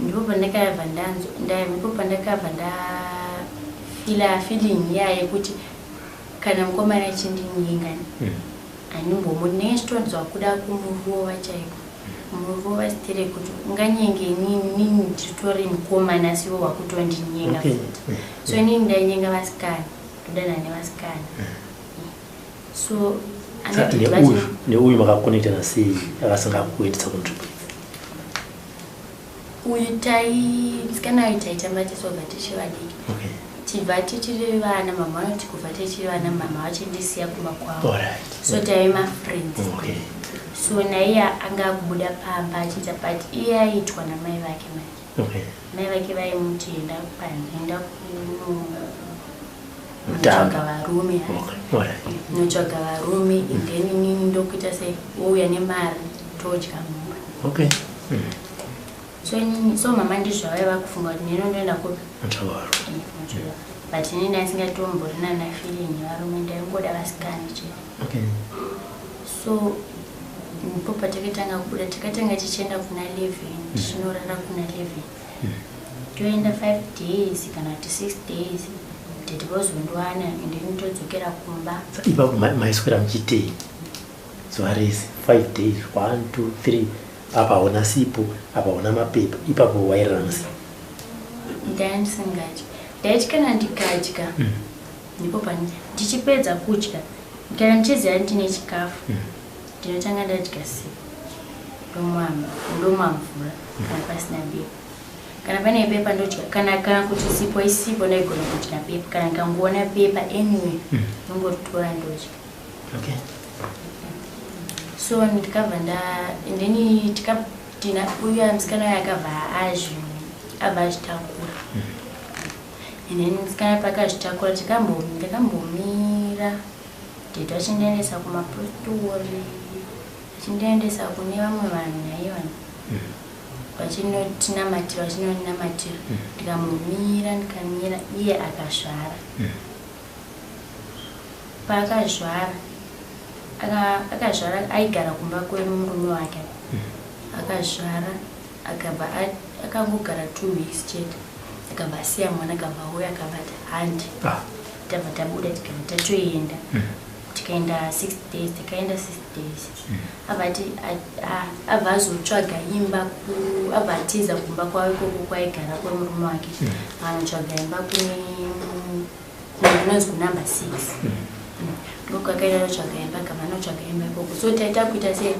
Ndipo pandakabva ndanzo ndipo pandakabva ndafeela feeling iya yekuti kana mukomana achindinyenga, handimbomuti, ndinenge ndichitonzwa kuda kumurova chaiko, kumurova stereki, kuti unganyenge inini, nini nditori mukomana, asi iwe wakutondinyenga futi. So inini ndainyenga vasikana, ndodana nevasikana, so Saka anoti neuyu makakonectana sei akasingakuendesa kunzvimbo idzi? Uyu tai musikana uyu taitamba tisobva tichiri vadiki. Tibva tichiri vana, mama vanoti kubva tichiri vana, mama vachindisiya kumba kwavo. So taive mafriends. So naiye anga akubuda pamba achiita, but iye aiitwa namai vake manje. Mai vake vaimuti enda panze, enda kunotsvaga Kutamba. varume, notsvaga varume, and then inini ndokuita sei, wouya nemari, todya mumba. So inini, so mama ndizvo vaiva kufunga kuti neno ndoenda kupi? Kutsvaga varume. Kunotsvaga. But inini asingatomborina nafeeling yevarume, ndaingoda vasikana chete. So ndipo patakatanga kubuda, takatanga tichienda kuna 11, tichinorara kuna 11, toenda 5 days kana kuti 6 days, tete vozondiwana, ende todzokera kumba. Saka ipapo maiswera muchiitei zuva rese, 5 days, 1 2 3, apa hauna sipo, apa hauna mapepa, ipapo wairarama sei? Ndaisingadyi. Ndaiti kana ndikadya, ndipo pane ndichipedza kudya, kana ndichiziva ndine chikafu, ndinotanga ndadya sipo, ndomwa mvura kana pasina bepa. Kana pane bepa ndodya, kana kuti sipo isipo ndaigona kudya bepa. Kana ndikangoona bepa anyway, ndongoritora ndodya. So ndikabva nda and then tina uya musikana uya akabva abva azvitakura. And then musikana paakazvitakura, ndakambomira dhedhi achindiendesa kumapostori, achindiendesa kune vamwe vanhu naivanhu vachinotinamatira, vachinondinamatira. Ndikambomira, ndikamira, iye akazvara. Paakazvara, akazvara, aigara kumba kwemurume wake. Akazvara, akabva akangogara 2 weeks chete, akabva asiya mwana, akabva auya, akabva ati handi. Tabva tabuda, tikabva tatoenda, tikaenda 6 days, tikaenda 6 days. Abva ati abva azotsvaga imba, abva atiza kumba kwavo ikoko kwaigara kwemurume wake, anotsvaga imba kune kunonzi kunumber 6. Ndokwakaenda notsvaga imba, akabva anotsvaga imba ikoko. So taita kuita sei,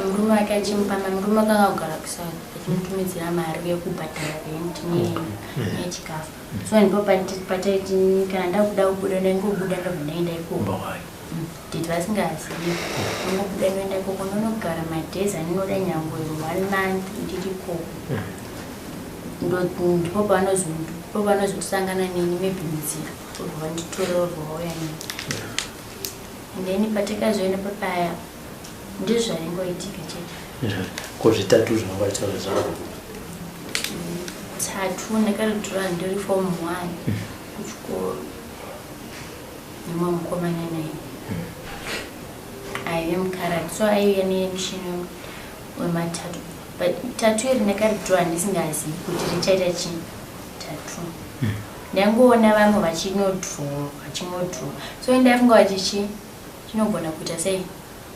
murume wake achimupa murume akanga kugara kuSouth, achimutumidzira mari yekubhadhara rent nechikafu. So ndipo pataiti kana ndakuda kubuda, ndaingobuda, ndobva ndaenda ikoko. Kumba kwayo. Nditi vasingazivi, ndongobuda, ndoenda ikoko, ndonogara madays andinoda, nyangwe one month ndiri ikoko. Ndipo pavanozosangana neni maybe munzira, obva vanditora, obva vauya neni. And then patakazoenda papaya, ndizvo zvaingoitika chete. Ko zvitattoo zvinonga chitaura zvako? Tattoo ndakaritora ndiri form one kuchikoro nemumwe mukomana naye aive mukarati. So aiuya nemushini wematattoo, but tattoo iri ndakaritora ndisingazivi kuti richaita chii tattoo. Ndangoona vamwe vachinodrowa, vachingodrowa, so ndaifunga kuti chi chinogona kuita sei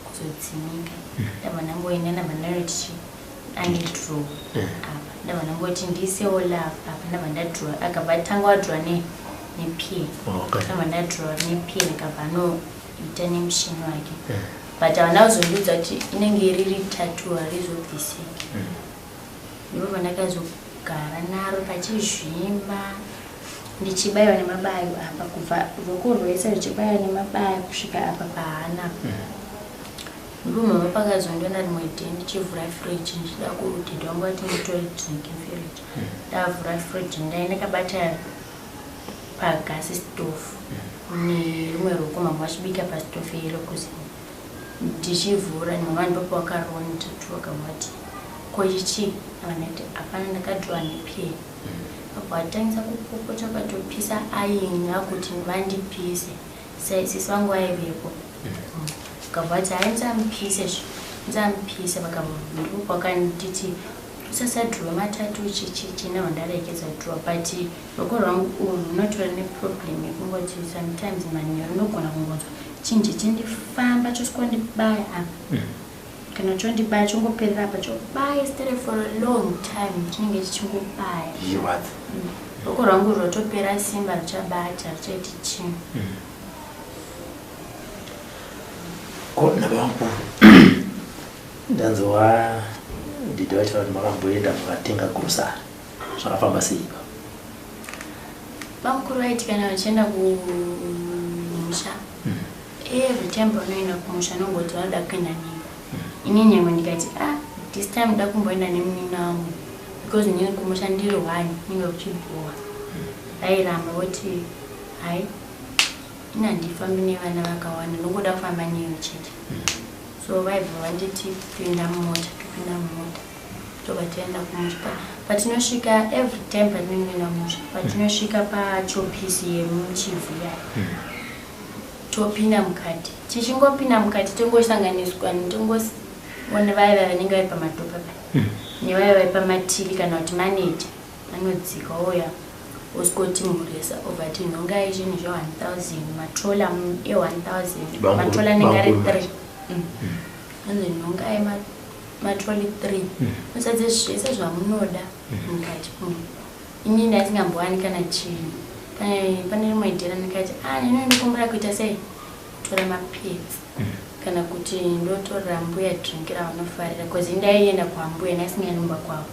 kuzodzimika. Ndabva ndangoenda, ndabva ndanoti chi andidraw apa, ndabva ndangoti ndiisewo love apa, ndabva ndadrowa. Akabva atanga wadrowa nepen. Ndabva ndadrowa nepen, akabva anoita nemushini wake, but havana kuzondiudza kuti inenge riri tattoo, harizobvisiki. Ndipo pandakazogara naro pachizvimba, ndichibayiwa nemabayo apa, kubva ruoko rwese ruchibayiwa nemabayo kusvika apa pahana. Ndipo mama pakazondiona rimwe day ndichivhura fridge, ndichida kuti wangu ati nditore drink mufridge. Ndavhura fridge, ndai ndakabata pagas stove nerumwe ruoko, mama vachibika pastove iro kuzini. Ndichivhura, mama ndipo pawakarona tattoo, akavati, "Ko ichi?" Avanati, "Hapana, ndakadrowa nepen." Abva atangisa kupopota, akatopisa aini, akuti vandipise. Sisi vangu vaivepo, ukabva ati, "Hai, ndisamupise, ndisamupise." Ndipo pakanditi usasadrowa matattoo, chichichi. Nabva ndaregedza kudrowa, but ruoko rwangu urwu runotora neproblem yekungoti sometimes manheru unogona kungonzwa chinhu chichindifamba, choswandibaya apa. Kana chondibaya, chongoperera apa, chobaya stere for a long time, chinenge chichingobaya. Zvichirwadza. Ruoko rwangu rwatopera simba, ruchabata, ruchaiti chinhu. Ko nabamukuru, ndanzwa ndidi vachitaura kuti makamboenda mukatenga grocery, zvakafamba sei ipa? Bamukuru vaiti kana vachienda kumusha, every time pavanoenda kumusha nongoti vanoda kuenda neni. Ini nyangwe ndikati, "Ah, this time ndoda kumboenda nemunina wangu because inini kumusha ndiri one, ninge kuchibhowa," vairamba, voti, "Hai, ini handifambi nevana vakawanda, ndongoda kufamba neyo chete." So vaibva vanditi pinda mumota, topinda mumota, tobva taenda kumusha. Patinosvika, every time patinoenda musha, patinosvika pachopisi yemuChivhu yaya, topinda mukati. Tichingopinda mukati, tongosanganiswa, tongoona vaya vanenge vari pamadhopa pa nevaya vari pamatiri, kana kuti maneja anodzika ouya osikotimhurisa, obva ati, "Nhongai zvinhu zve1000, matrola e1000." Matrola anenge ari Bamukuru. 3. Anzi, "Nhongai matroli 3, musadze zvese zvamunoda mukati umu." Ini ndaisingambowani kana chinhu. Pane rimwe dhera ndikati, ah, ini ndinokumbira kuita sei? Kutora mapads. Kana kuti ndotorera mbuya drink ravanofarira, because ndaienda kwambuya, ndaisingaendi kumba kwavo.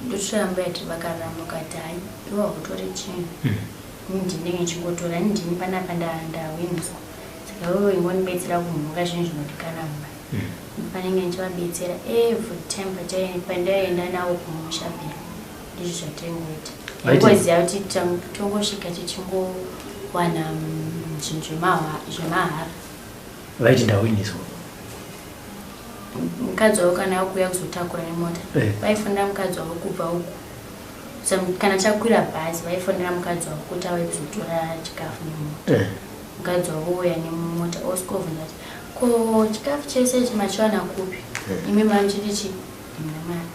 Ndotorera mbuya drink, vakaramba, vakati hai, iwe hautore chinhu. Ini ndinenge ndichingotora, ini ndini panapa ndawiniswa. Saka iwewe ingondibetsera kunhonga zvinhu zvinodikana mumba. Panenge ndichivabetsera every time pandaienda navo kumusha pera. Ndizvo zvataingoita. Ndaingoziva kuti tongosvika tichingowana zvinhu zvemahara. Vaiti ndawiniswa. Mukadzi wavo kana akuuya kuzotakura nemota, vaifonera mukadzi wavo kubva uku. Kana takwira bhazi, vaifonera mukadzi wavo kuti auye kuzotora chikafu nemota. Mukadzi wavo ouya nemota, osvika kuti, ko chikafu chese ichi machiwana kupi? Imi mamuchiti chii? Ndine mari.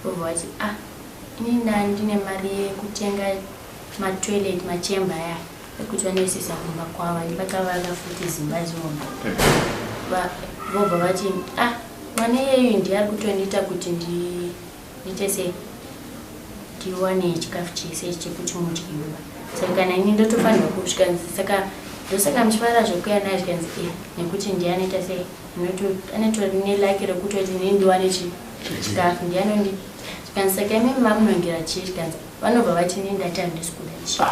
Vobva vati, ah, ini ndine mari yekutenga matoilet, machemba aya ekuti vanoisisa kumba kwavo, vakavaka futi zimba zihombe. Vobva vati, ah, mwana iyeyu ndiye ari kutondiita kuti ndiite sei, ndiwane chikafu chese chekuti mudyiwa. Saka kana ini ndotofanirwa kusvika, saka ndosaka muchifarira zvekuuya naye, zvikanzi e, nekuti ndiye anoita sei, anotori nelaki rekutoti inini ndiwane chikafu, ndiye anondi. Zvikanzi saka imi mamunongera chii? Zvikanzi vanobva vati inini ndati handisi kuda chii.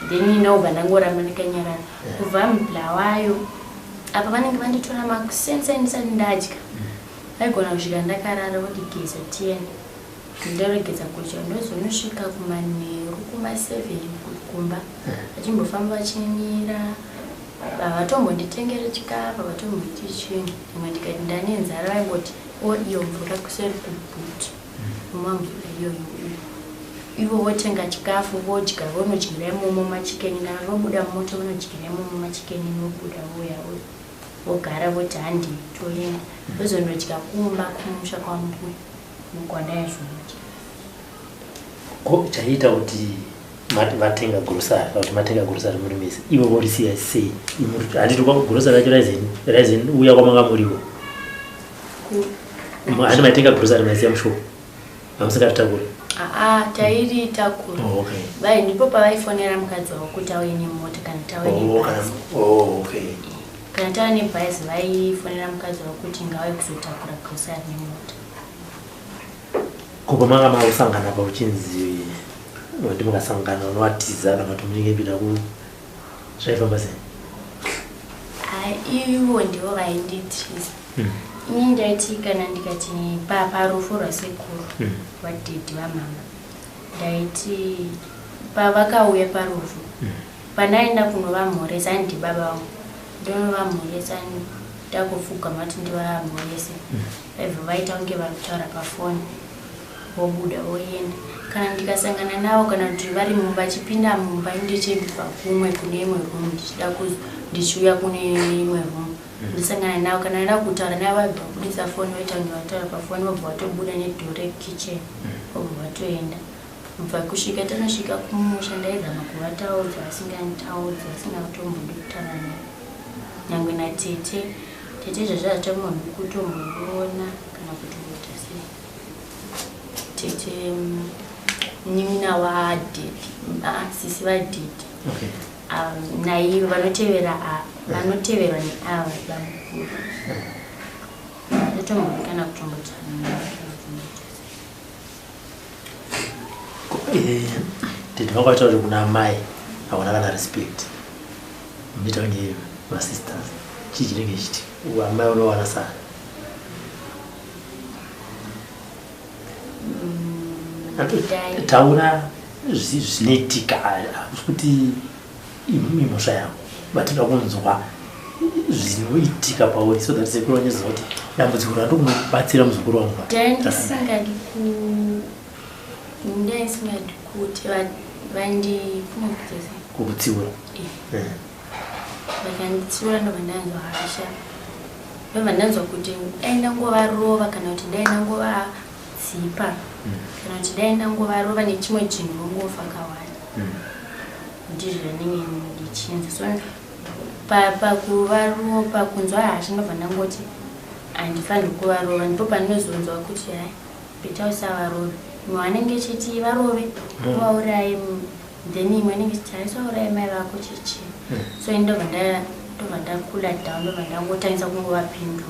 Then inobva ndangoramba ndakanyarara. Kubva muBulawayo apa vanenge vanditora makuseni ndisati ndadya. Vaigona kusvika ndakarara, votigeza tiende. Ndaregedza kudya, ndozonosvika kumanheru kuma7 kumba, vachimbofamba vachimira, havatombonditengeri chikafu, havatomboiti chinhu. Imwe ndikati ndane nzara, vaingoti o iyo mvura kuseri kuboot, omwa mvura iyoyo. Ivo votenga chikafu vodya, vonodyira imomo maChicken. Kana vobuda mumota, vonodyira imomo maChicken, vobuda vouya vogara, voti handi toenda, vozonodya kumba kumusha kwambuya kwandaizoodya. Ko chaiita kuti vatenga grocery, kana kuti matenga grocery muri mese, ivo vorisiya sei? Handiti grocery racho raizen uya kwamanga muriwo? Handi maitenga grocery maisiya mushop, mamusingaritakuri? Aa, tairitakura. Oh, okay. Vai ndipo pavaifonera mukadzi wavo kuti auye nemota kana tauye nebhazi. Oh, okay. Kana tauya nebhazi, vaifonera mukadzi wavo kuti ngauye kuzotakura grocery nemota. Ko pamanga makusangana pa, uchinzi wati mukasangana unovatiza, kana kuti munenge pida ku, zvaifamba sei? Ai, ivo ndivo vainditiza. Ini ndaiti kana ndikati parufu rwasekuru, rwadhedhi vamama, ndaiti pavakauya parufu, pandaenda kunovamhoresa, andi baba vangu, ndonovamhoresa, ndakupfugama kuti ndivamhorese, vaibva vaita kunge vari kutaura pafoni, vobuda voenda. Kana ndikasangana navo, kana kuti vari vachipinda mumba, ndichibva kumwe kune imwe room, ndichida ndichiuya kune imwe room, ndisangana navo, kana ndada kutaura navo, vaibva vabudisa foni, voita kunge vataura pafoni, vobva vatobuda nedoor rekitchen, vobva vatoenda. Kubva kusvika tanosvika kumusha, ndaizama kuvataudza, vasinganditaudzi, vasingatombodi kutaura navo, nyangwe natete. Tete izvozvo hazvitomboni kutombondiona kana kutomboita sei. Tete munin'ina wadhedhi, sisi vadhedhi. Naivo vanotevera, vanoteverwa neava bamukuru, totombodi kana kutombotaura navo kana kutomboita sei. Tete vanga vataura kuti kuna amai hauna kana respect, munoita kunge masisters. Chii chinenge chiti amai unowana sana? Taura zvinoitika, hakusi kuti imhosva yako, vatinoda kunzwa zvinoitika pauri so that sekuru vanyaziva kuti dambudziko randikunobatsira muzukuru wangu. Ndaisingadi kuti vandi kunokuita sei? Kukutsiura. Vakanditsiura, ndobva ndanzwa hasha, ndobva ndanzwa kuti dai ndangovarova, kana kuti dai ndangovadzipa, kana kuti dai ndangovarova nechimwe chinhu, vongofa kawanda. Ndizvo zvandinge ndichinzwa. So pakuvarova, pakunzwa hasha, ndobva ndangoti handifaniri kuvarova. Ndipo pandinozonzwa kuti hai, better usavarove. Imwe vanenge ichiti varove uvauraye, then imwe inenge ichiti haisauraye mai vako chichi. So ini ndobva ndobva ndakula down, ndobva ndangotangisa kungovapindura.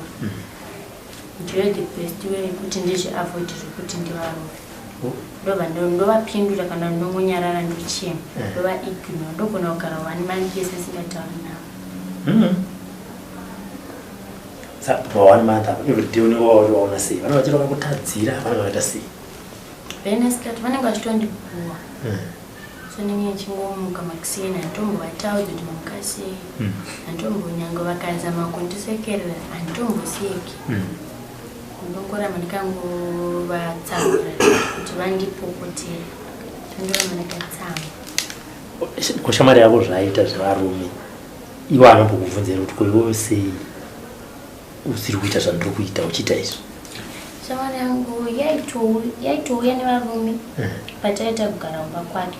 Ndiyo the best way yekuti ndizviavoid zvekuti ndivarove. Ndobva ndovapindura kana ndongonyarara, ndochema, ndovaignore. Ndogona kugara one month yese ndisingatauri navo. Saka pa one month apo, every day unenge waona sei? Vanenge vachiri vakakutadzira? Vanenge vakaita sei? Venesikati vanenge vachitondibhuwa. So ndinenge ndichingomuka makuseni, handitombovataudzi kuti mamuka sei. Handitombonyange vakazama kundisekerera, handitomboseki. Ndongoramba ndikangovatsamwira kuti vandipopotera, ndoramba ndakatsamwa. Kushamwari yako zvaaita zvevarume, iwo anombokubvunzira kuti ko iwewe sei usiri kuita zvandiri kuita, uchiita izvi? Shamwari yangu yaitouya nevarume pataita kugara kumba kwake.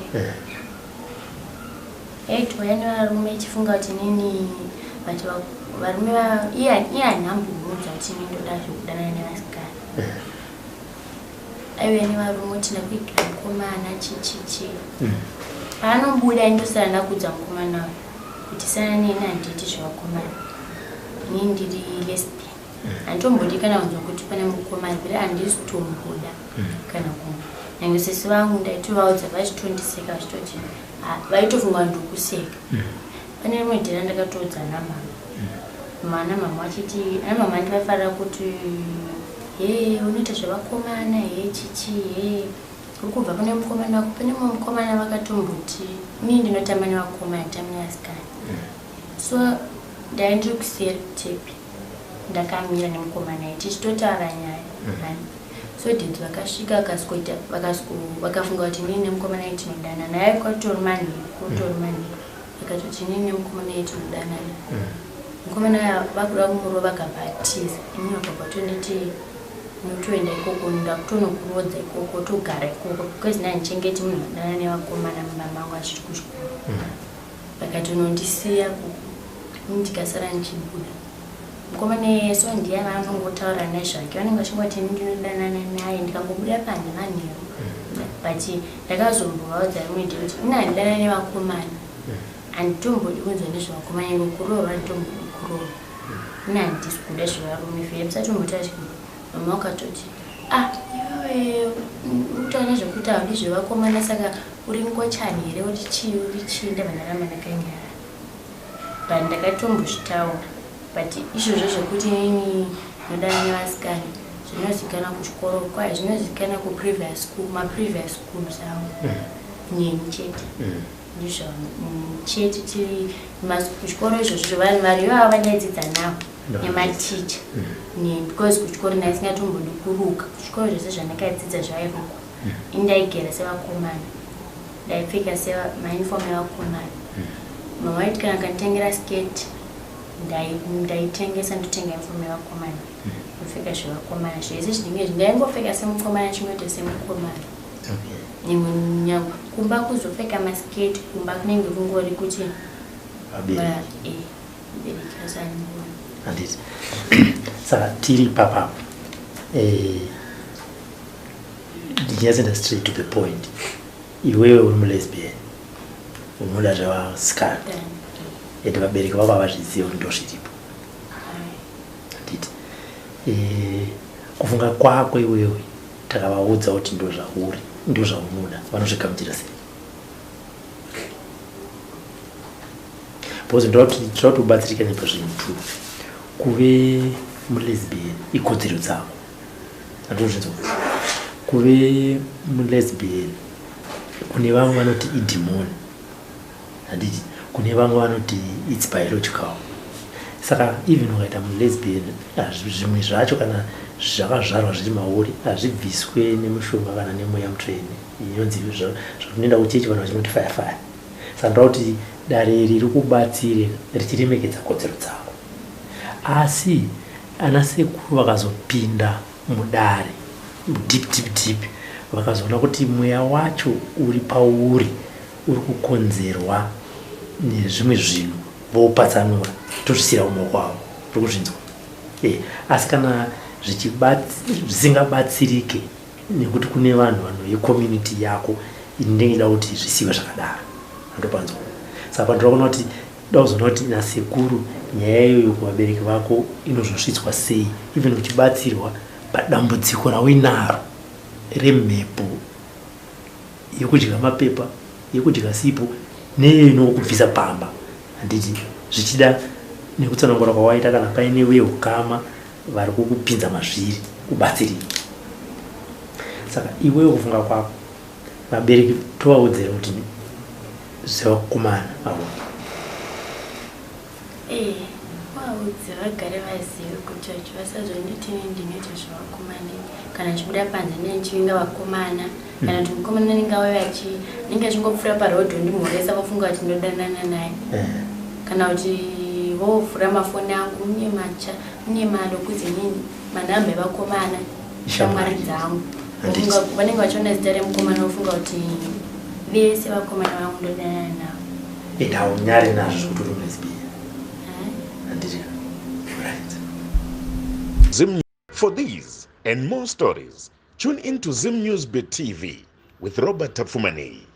Yaitouya nevarume ichifunga kuti nini, but varume iye hanhambomuudza kuti ini ndoda zvekudanana nevasikana. Aiuya nevarume kuti ndakuigira mukomana, chichichi. Paanobuda, indosara ndakuudza mukomana uyu kuti sana neni, handiiti zvevakomana, ini ndiri lesbian. Handitombodi kana kunzwa kuti pane mukomana vere, handisitomboda kana kumwe. Nyange sisi vangu ndaitovaudza vachitondiseka, vachitoti, "Ah," vaitofunga ndikuseka. Pane rimwe dhera ndakatoudza namama, mana mama vachiti, ana mama ndivafarira kuti he, unoita zvevakomana, he, chichi, he, uri kubva kune mukomana wako. Pane mumwe mukomana vakatomboti inini ndinotamba nevakomana, nditamba nevasikana. So ndai ndiri kuseri kutepi, ndakamira nemukomana iyi tichitotaura nyaya. So daddy vakasvika, vakasikoita vakafunga kuti inini nemukomana iyi tinodanana. Yai kwatori manheru, kutori manheru. Vakatoti inini nemukomana iyi tinodanana. Mukomana uya vakuda kumurova, vakabva atiza. Inini vakabva tonditi unotoenda ikoko, ndakutonokurodza ikoko, togara ikoko, because ndandichengeti munhu anodana nevakomana mumba mangu achiri kuchikoro. Vakati unondisiya kuko, ini ndikasara ndichibuda. Mukomana iyeye so ndiye vanongotaura nezvake, vanenge vachingoti ini ndinodanana naye. Ndikangobuda panze manheru, but ndakazombovaudza rimwe day kuti ini handidana nevakomana, handitombodi kunzwa nezvevakomana, nyange kuroorwa handitombodi kuroorwa. Ini handisi kuda zvevarume vhele, musatombotaura chinhu. Mama wakatoti, ah, iwewe uri kutaura nezvekuti haudi zvevakomana, saka uri ngochani here? Uri chii, uri chii? Ndabva ndaramba ndakanyarara, but ndakatombozvitaura. But izvozvo zvekuti inini ndodana nevasikana zvinozikanwa kuchikoro kwayo, zvinozikanwa kuprevious school, maprevious schools angu, neni chete. Ndizvo chete tiri kuchikoro izvozvo, vanhu vari ivava vandaidzidza navo nematicha neni, because kuchikoro ndaisingatombodi kuruka. Kuchikoro zvese zvandakadzidza zvairukwa, ini ndaigera sevakomana, ndaipfeka semauniform evakomana. Mama vaiti kana kanditengera sketi, ndaitengesa ndotenga uniform yevakomana, ndopfeka zvevakomana zvese zvinenge ndaingopfeka semukomana, chingoita semukomana. Kumba kuzopfeka masketi kumba kunenge kungori kuti Vabereki. Vabereki vasandiona. Handiti saka tiri ipapapo, ndinyatsoenda straight to the point. Iwewe uri mulesbian, unoda zvevasikana, ende vabereki vako havazvizivi kuti ndo zviripo, handiti? Kufunga kwako iwewe, takavaudza kuti ndo zvauri, ndo zvaunoda, vanozvigamuchira sei? Because ndoda kuti ubatsirikane pazvinhu two. Kuve mulesbian ikodzero dzako, handozvinzwa. Kuve mulesbian, kune vamwe vanoti idemon, handiti? Kune vamwe vanoti it's biological. Saka even ukaita mulesbian, zvimwe zvacho kana zvakazvarwa zviri mauri hazvibviswe nemushonga kana nemweya mutsvene inonzi zvatinoenda kuchechi, vanhu vachinoti fire fire. Saka ndoda kuti dare iri rikubatsire richiremekedza kodzero dzako. Asi ana sekuru vakazopinda mudare deep deep deep, vakazoona kuti mweya wacho uri pauri uri kukonzerwa nezvimwe zvinhu, voupatsanura, tozvisiyira mumaoko avo. Uri kuzvinzwa? Asi kana zvisingabatsirike. Nekuti kune vanhu vanhu vecommunity yako, ini ndenge ndida kuti zvisiwe zvakadaro, andopanzwa. Saka pandira kuona kuti da kuzoona kuti nasekuru nyaya iyoyo kuvabereki vako inozosvitswa sei, even uchibatsirwa padambudziko rauinaro remhepo yekudya mapepa, yekudya sipo, neiyo inokubvisa pamba, handiti? Zvichida nekutsanangura kwawaita, kana paine veukama vari kukupinza mazviri kubatsirika. Saka iwewe kufunga kwako, vabereki tovaudzira kuti zvevakomana avo? Eh, vaudze vagare vazive kuti vachi vasazonditi ini ndinoita zvevakomana, kana ndichibuda panze ndine ndichivinga vakomana, kana kuti mukomana anenge auya anenge achingopfuura parodhi ondimhoresa, vofunga kuti ndodanana naye, kana kuti vovhura mafoni angu, mune macha, mune malokuzi nini, manhamba evakomana, shamwari dzangu. Vanenge vachiona zita remukomana vofunga kuti vese vakomana vangu ndodanana navo. Ende haunyari nazvo zvekuti uri mulesbian, handiti? Right. Zim. For these and more stories, tune in to Zim News Bit TV with Robert Tafumani.